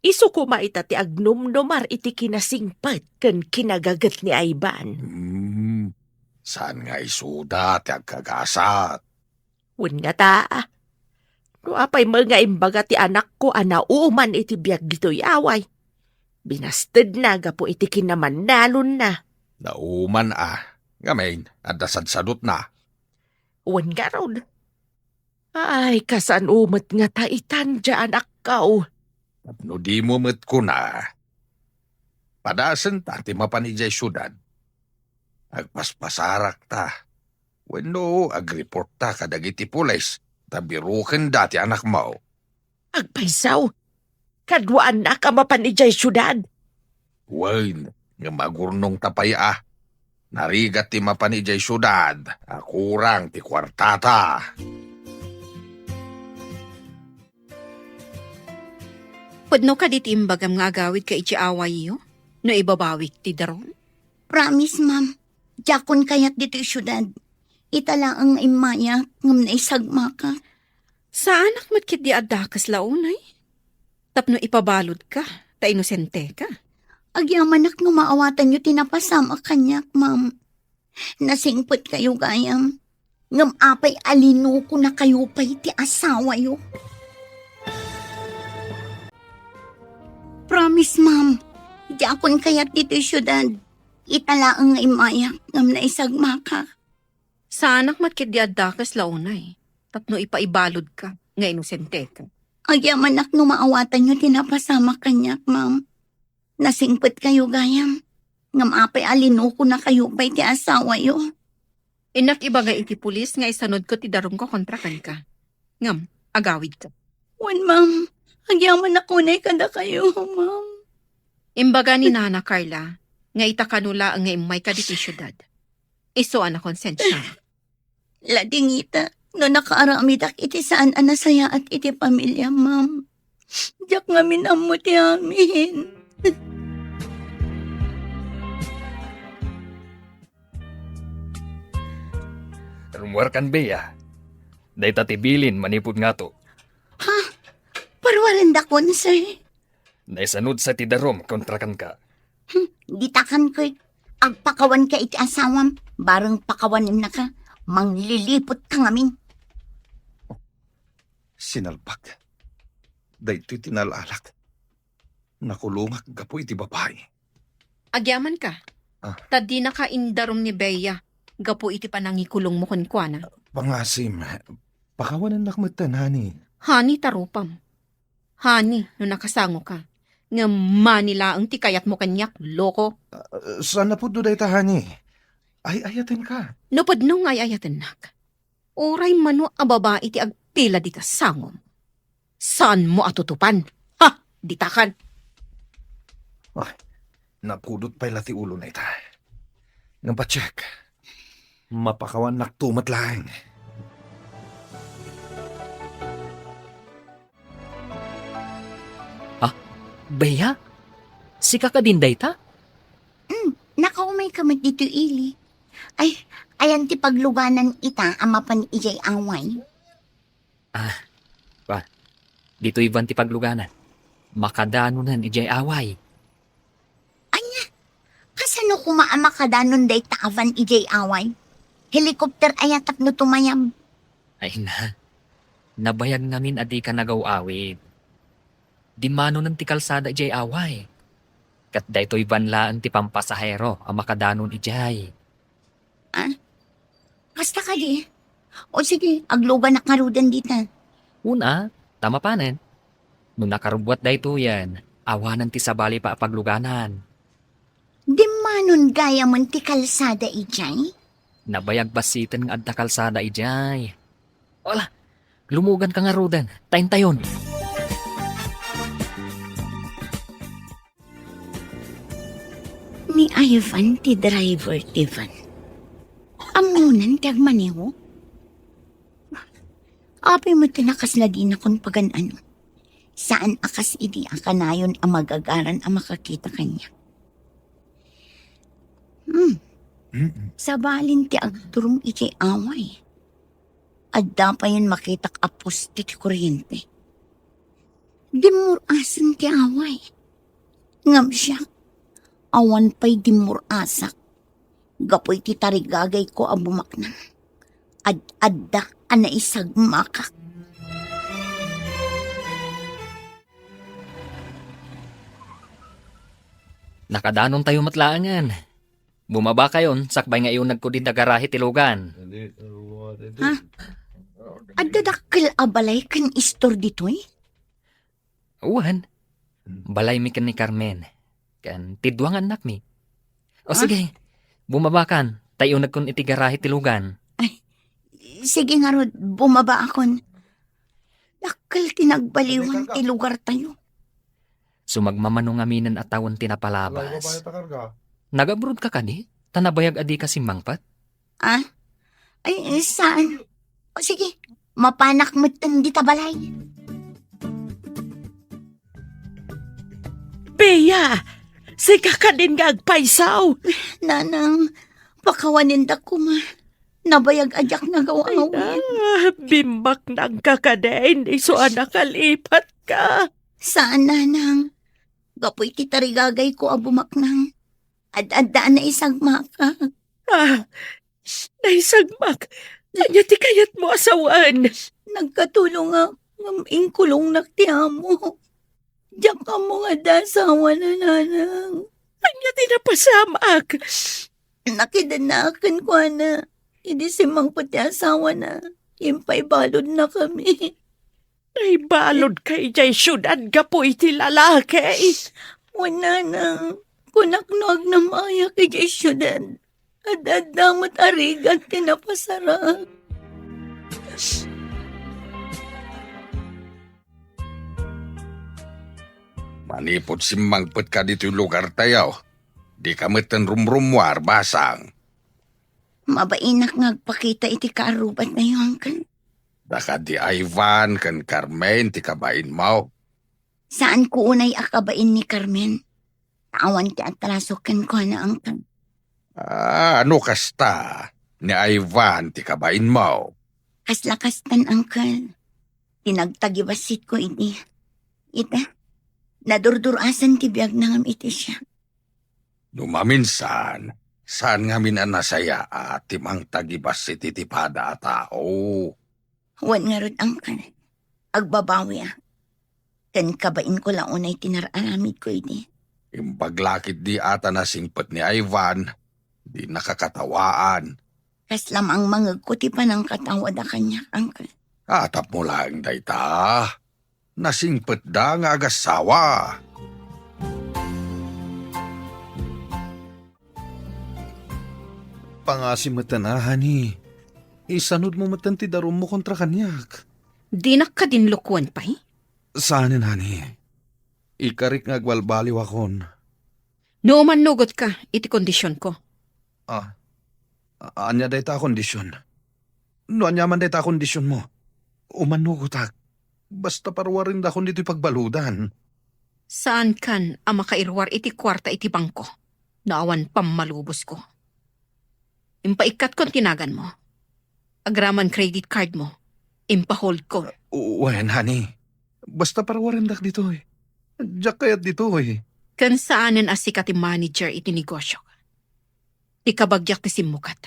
isu koma ita ti agnumnumar iti kinasingpet ken kinagaget ni Ivan. Hmm, saan nga isuda ti agkagasat? Wen ngata, no apay met nga imbaga ti anakko a nauman iti biag ditoy away, binastedna gapu iti kinamannalonna. Nauman a, ngamin, adda sadsadutna. Wen ngarud. Ay, kasano met ngata itan, anakko? Tapno dimo met kuna, padasenta ti mapan idiay siudad. Agpaspasarakta. Wenno agreportta kadagiti pulis ta birukenda ti anakmo. Agpayso, kaduaannak a mapan idiay siudad. Wen, ngem agurnongta pay a. Narigat ti mapan idiay siudad a kurang ti kuartata. Pudno kadi ti imbagam nga agawidka iti awayyo no ibabawik ti daron? Promise, ma'am. Diakon kayat ditoy siudad. Ita laeng nga immayak ngem naisagmakak. Saanak met ketdi a dakes la unay? Tapno ipabaludka, ta inosenteka. Agyamanak no maawatanyo ti napasamak kaniak, ma'am. Nasingpetkayo gayam. Ngem apay a linukonakayo pay ti asawayo? Promise, ma'am. Diakon kayat ditoy siudad. Ita laeng nga immayak ngem naisagmakak. Saanak met ketdi a dakes la unay, tapno ipaibaludka nga inosenteka. Agyamanak no maawatanyo ti napasamak kaniak, ma'am. Nasingpetkayo gayam. Ngem apay a linukonakayo pay ti asawayo? Innak ibaga iti pulis nga isanudko ti darumko kontra kenka. Ngem, agawidka. Wen, ma'am. Agyamanak unay kadakayo, ma'am. Imbaga ni Nana Carla nga ita kano laeng nga immayka ditoy siudad. Isu a nakonsensia. Ladingita no nakaaramidak iti saan a nasayaat iti pamiliam, ma'am. Diak ngamin ammo ti amin. Rummuarkan, Bea. Dayta ti bilin manipud ngato. Ha? Paruarendakon, sir? Naisanudsa ti darum kontra kenka. Hmm, ditakan koy agpakawanka iti asawam, bareng pakawanennaka, mangliliput ka ngamin. Sinalbag. Daytoy ti naalak. Nakulongak gapu iti babai. Agyamanka. Ah. Ta dinaka indarum ni Bea gapu iti panangikulongmo kenkuana. Pangasim, pakawanennak metten, honey. Honey ta rupam. Honey, no nakasangoka. Ngem mani laeng ti kayatmo kaniak, loko. Ah, saan a pudno dayta, honey. Ay-ayatenka. No pudno nga ay-ayatennak, uray mano a babai ti agpila dita sangom, saanmo a tutupan. Ha! Ditakan! Ay, napudot pay la ti ulona ita. Ngem patiek, mapakawannakto met laeng. Ah, Bea? Sika kadin dayta? Mm, nakaumayka met ditoy ili. Ay, ayan ti pagluganan ita a mapan idiay away? Ah, pa, ditoy ban ti pagluganan. Makadanonan idiay away. Ania? Kasano koma a makadanon dayta a van idiay away? Helicopter aya tapno tumayab? Ay na, nabayag ngamin a dika nagaw-awid. Dimmanonen ti kalsada idiay away. Ket daytoy van laeng ti pampasahero a makadanon idiay. Ah? Kasta kadi? O sige, agluganak ngaruden dita. Una, ta mapanen. No nakarubbuat daytoyen, awanen ti sabali pay a pagluganan. Dimmanon gayamen ti kalsada idiay? Nabayag bassiten nga adda kalsada idiay. Wala, lumuganka ngaruden, ta intayon. Ni Ivan ti driver ti van. Ammonan ti agmaneho? Apay met ti nakasla dinakon pagan-ano. Saan a kas idi a kanayon a magagaran a makakita kaniak. Hmm. Mm-mm. Sabalin ti agturong iti away. Adda payen makitak a poste ti kuryente. Dimmur-asen ti away. Ngem siak, awan pay dimmur-asak. Gapu iti tarigagayko a bumaknang, ad-adda a naisagmakak. Nakadanontayo met laengen. Bumabakayon, sakbay nga iunegko dita garahe ti lugan. Ha? Adda dakkel a balay ken istor ditoy? Wen. Balaymi ken ni Carmen. Ken ti dua nga annakmi. O, ah, sige, bumabakan, ta iunekkon iti garahe ti lugan. Ay, sige ngarud, bumabaakon. Dakkel ti nagbaliwan ti lugartayo. Sumagmamano ngaminen a tawen ti napalabas. Nag-abroad ka kadi? Ta nabayag a dika simmangpet? Ah? Ay, saan? O sige, mapanak metten dita balay. Bea, sika kadin nga agpayso? Nanang, pakawanendak koma. Nabayag a diak nagaw-awid. Ay na, bimbaknangka kadin, isu a nakalipatka. Saan, nanang. Gapu iti tarigagayko a bumaknang, ad-adda a naisagmakak. Ah, naisagmak? Ania ti kayatmo a sawen? Nagkatulongak ngem inkulongnak ti amo. Diak ammo nga adda asawana, nanang. Ania ti napasamak? Nakidannaak kenkuana. Idi simmangpet ti asawana, impaibaludnakami. Naibaludka idiay siudad gapu iti lalaki? Wen, nanang, kunak no agnam-ayak idiay siudad, ad-adda met a rigat ti napasarak. Manipud simmangpetka ditoy lugartayo, dika metten rumrummuar, basang. Mabainak nga agpakita iti kaarrubatnayo, Uncle. Dakadi Ivan ken Carmen ti kabainmo? Saanko unay a kabain ni Carmen. Ta awan ti atraso kenkuana, Uncle. Ah, no kasta, ni Ivan ti kabainmo. Kasla kastan, Uncle. Ti nagtagibassitko idi. Ita, nadurdurasan ti biagna ngem iti siak. No maminsan, saan ngamin a nasayaat ti mangtagibassit iti pada a tao. Wen ngarud, Uncle. Agbabawiak. Ken kabainko la unay ti nararamidko idi. Imbag la ketdi a ta nasingpet ni Ivan, di nakakatawaan. Kasla mangmangegko ti panangkatawada kaniak, Uncle. Tapno laeng dayta, nasingpetda nga agassawa. Pangasi metten a, honey. Isanudmo metten ti darummo kontra kaniak. Dinak kadin lokoen pay? Saanen, honey. Ikarik nga agbalbaliwakon. No umannugotka iti kondisionko. Ah, a-, ania dayta a kondision? No aniaman dayta a kondisionmo, umannugotak. Basta paruarendakon ditoy pagbaludan. Saankan a makairuar iti kuarta iti bangko no awan pammalubosko. Impaikkatkon ti naganmo. Agraman credit cardmo. Impaholdko. Wen, honey. Basta paruarendak ditoy. Diak kayat ditoy. Ken saanen a sika ti manager iti negosio. Ti kabagiak ti simmukat.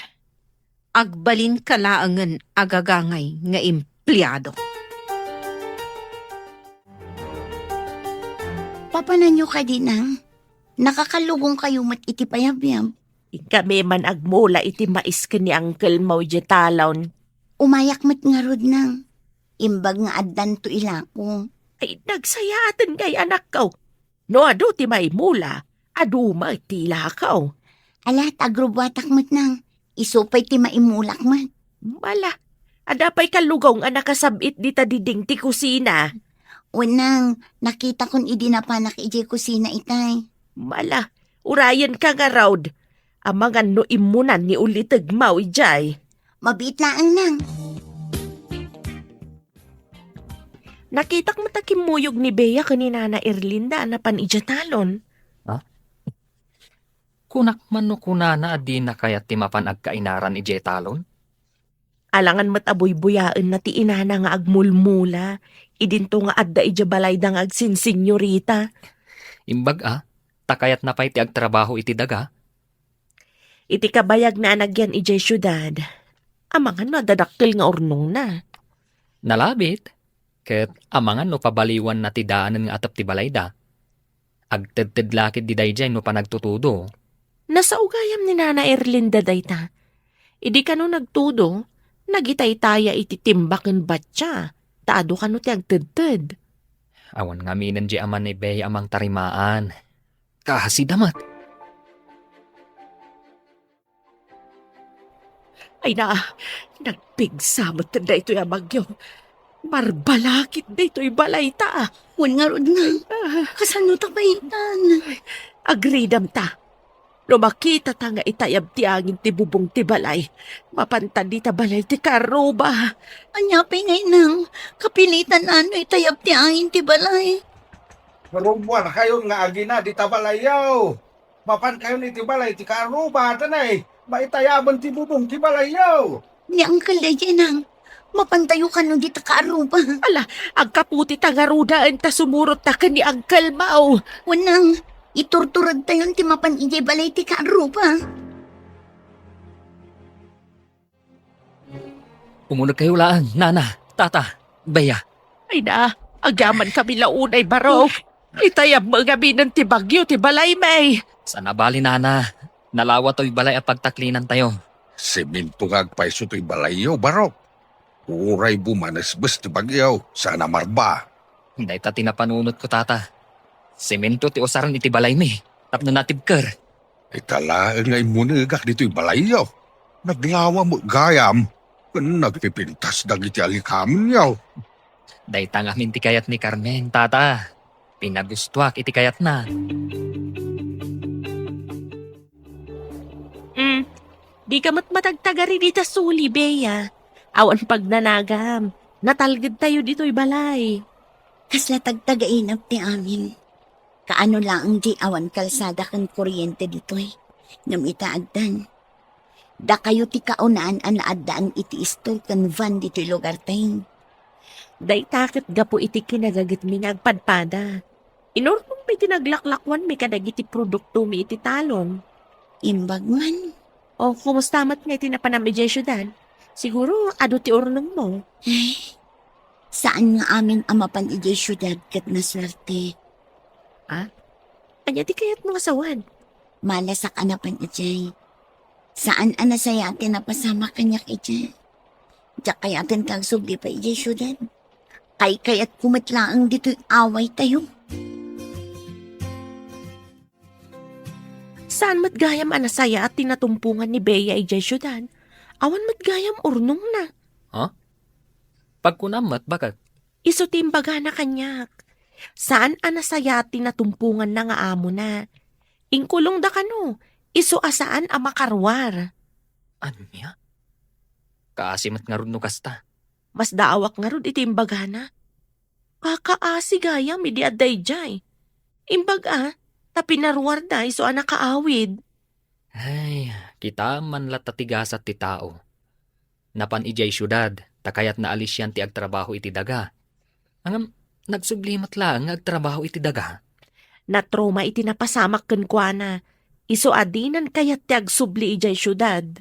Agbalinka laengen a gagangay nga empleado. Papananyo kadi, Nang? Nakakallugongkayo met iti payabyab. Inkami man agmula iti mais ken ni uncle mo idiay talon. Umayak met ngarud, Nang. Imbag nga addanto ilako. Ay, nagsayaaten ngay, anakko. No adu ti maimula, adu met ti ilakaw. Ala, ta agrubuatak met, Nang. Isu pay ti maimulak met. Mala, adda pay kallugong a nakasab-it dita diding ti kusina. Wen, Nang, nakitakon idi napanak idiay kusina itay. Mala, urayenka ngarud. Amangan no immunan ni ulitegmaw idiay. Mabiit laeng, Nang. Nakitak met a kimmuyog ni Bea ken ni Nana Erlinda a napan idiay talon. Ha? Kunak man no kunana a dina kayat ti mapan agkainaran idiay talon? Alangan met a buybuyaenna ti inana nga agmulmula, idinto nga adda idiay balayda nga agsinsinyorita. Imbag a, ta kayatna pay ti agtrabaho iti daga. Iti kabayagna a nagyan idiay siudad, amangan no adda dakkel nga urnongna. Nalabit, ket amangan no pabaliwanna ti daanen nga atep ti balayda. Agtedted la ketdi daydiay no panagtutudo. Nasao gayam ni Nana Erlinda dayta. Idi kano nagtudo, nagitaytaya iti timba ken batsia, ta adu kano ti agtedted. Awan ngaminen di ama ni Bea a mangtarimaan. Kaasida met. Ay na, nagpigsa met daytoy a bagyo. Marbalakit daytoy balayta. Wen ngarud, Nang. Ah. Kasano ta pay itan? Agridam ta. No makita ta nga itayab ti angin ti bubong ti balay, mapanta dita balay ti kaarruba. Ania pay ngay, Nang? Kapilitan a no itayab ti angin ti balay. Karubuan kayon nga agina dita balayyo. Mapan kayon iti balay ti kaarruba, tanay, maitayaben ti bubong ti balayyo. Ni Uncle daydiay, Nang. Mapantayo kano dita kaarruba. Ala, agkaputi ta ngarudaen ta sumurot ta ken ni Uncle Mau. Wen, Nang, iturturad tayon ti mapan idiay balay ti kaarruba. Umunegkayo laeng, Nana, Tata, Bea. Ay na, agyaman kami la unay, Barok. Itayab met ngaminen ti bagyo ti balaymi. Saan a bali, Nana. Nalawa toy balay a pagtaklinantayo. Semento nga agpayso toy balayyo, Barok. Uray bumanesbes ti bagyo, saan a marba. Dayta ti napanunotko, Tata. Semento ti usaren iti balaymi, tapno natibker. Ita laeng nga immunegak ditoy balayyo. Naglawa met gayam, ken nagpipintas dagiti alikamenyo. Dayta ngamin ti kayat ni Carmen, Tata. Pinagustoak iti kayatna. Mm, dika met matagtagari dita suli, Bea. Awan pagnanagam. Natalgedtayo ditoy balay. Kasla tagtagainap ti amin. Kaano laeng di awan kalsada ken kuryente ditoy. Ngem ita addan. Dakayo ti kaunaan a naaddaan iti istor ken van ditoy lugartayo. Dayta ket gapu iti kinagagitmi nga agpadpada. Inurnongmi ti naglaklakuanmi kadagiti produktomi iti talon. Imbag man. O, kumusta met nga iti napanam idiay siudad? Siguro, adu ti urnongmo. Ay, saan nga amin a mapan idiay siudad ket nasuerte. Ah? Ania ti kayatmo nga sawen? Malasak a napan idiay. Saan a nasayaat ti napasamak kaniak idiay. Diak kayaten nga agsubli pay idiay siudad. Kaykayatko met laeng ditoy awaytayo. Saan met gayam a nasayaat ti natumpongan ni Bea idiay siudad? Awan met gayam urnongna. Ha? Pagkunam met, baket? Isu ti imbagana kaniak. Saan a nasayaat ti natumponganna nga amona. Inkulongda kano, isu a saan a makaruar. Ania? Kaasi met ngarud no kasta. Masdaawak ngarud iti imbagana. Kakaasi gayam idi adda idiay. Imbag a, ta pinaruarda isu a nakaawid. Ay, kitaem man latta ti gasat ti tao. Napan idiay siudad, ta kayatna a lisian ti agtrabaho iti daga. Ngem, nagsubli met laeng nga agtrabaho iti daga. Natroma iti napasamak kenkuana. Isu a dinan kayat ti agsubli idiay siudad.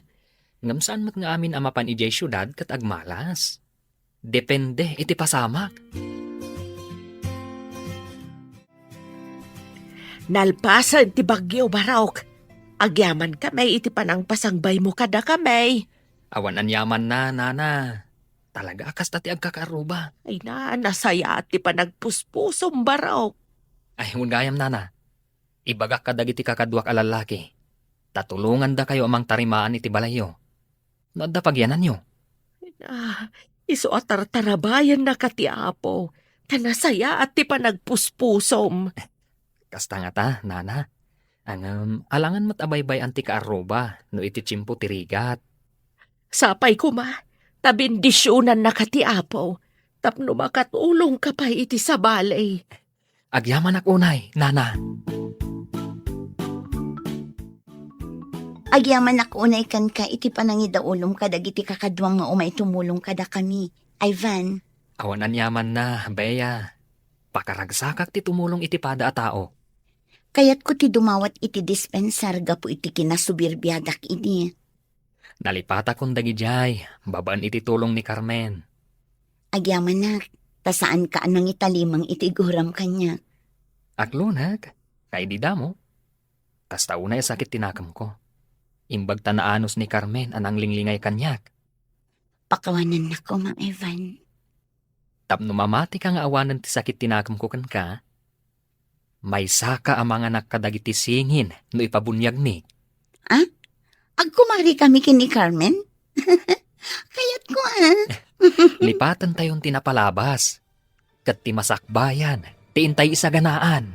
Ngem saan met nga amin a mapan idiay siudad ket agmalas. Depende iti pasamak. Nalpasen ti bagyo, Barok. Agyaman kami iti panangpasangbaymo kadakami. Awan aniamanna, nana. Talaga a kasta ti agkakaarruba. Ay na, nasayaat ti panagpuspusom, Barok. Ay, wen gayam, nana. Ibagak kadagiti kakaduak a lallaki, ta tulongandakayo a mangtarimaan iti balayyo. No adda pagiananyo. Ah, isu a tartarabayannaka ti Apo, ta nasayaat ti panagpuspusom. Kasta ngata, nana. Ngem, alangan met a baybay-an ti kaarruba no iti tiempo ti rigat. Sapay koma, ta bendisionannaka ti Apo, tapno makatulongka pay iti sabali. Agyamanak unay, nana. Agyamanak unay kenka iti panangidaulom kadagiti kakaduam nga umay tumulong kadakami. Ivan. Awan aniamanna, Bea. Pakaragsakak ti tumulong iti pada a tao. Kayatko ti dumawat iti dispensar gapu iti kinasubirbiadak idi. Nalipatakon dagidiay, babaen iti tulong ni Carmen. Agyamanak, ta saanka a nangitalimang iti iguram kaniak. Aklonek, kaidi damo. Kasta unay a sakit ti nakemko. Imbag ta naanus ni Carmen a nanglinglingayo kaniak. Pakawanannak koma, Ivan. Tapno mamatika nga awanen ti sakit ti nakemko kenka, maysaka a manganak kadagiti singin no ipabuniagmi. Ah? Agkumarikami ken ni Carmen? Kayatko, ah. Lipatentayon ti napalabas, ket ti masakbayan ti intay isaganaan.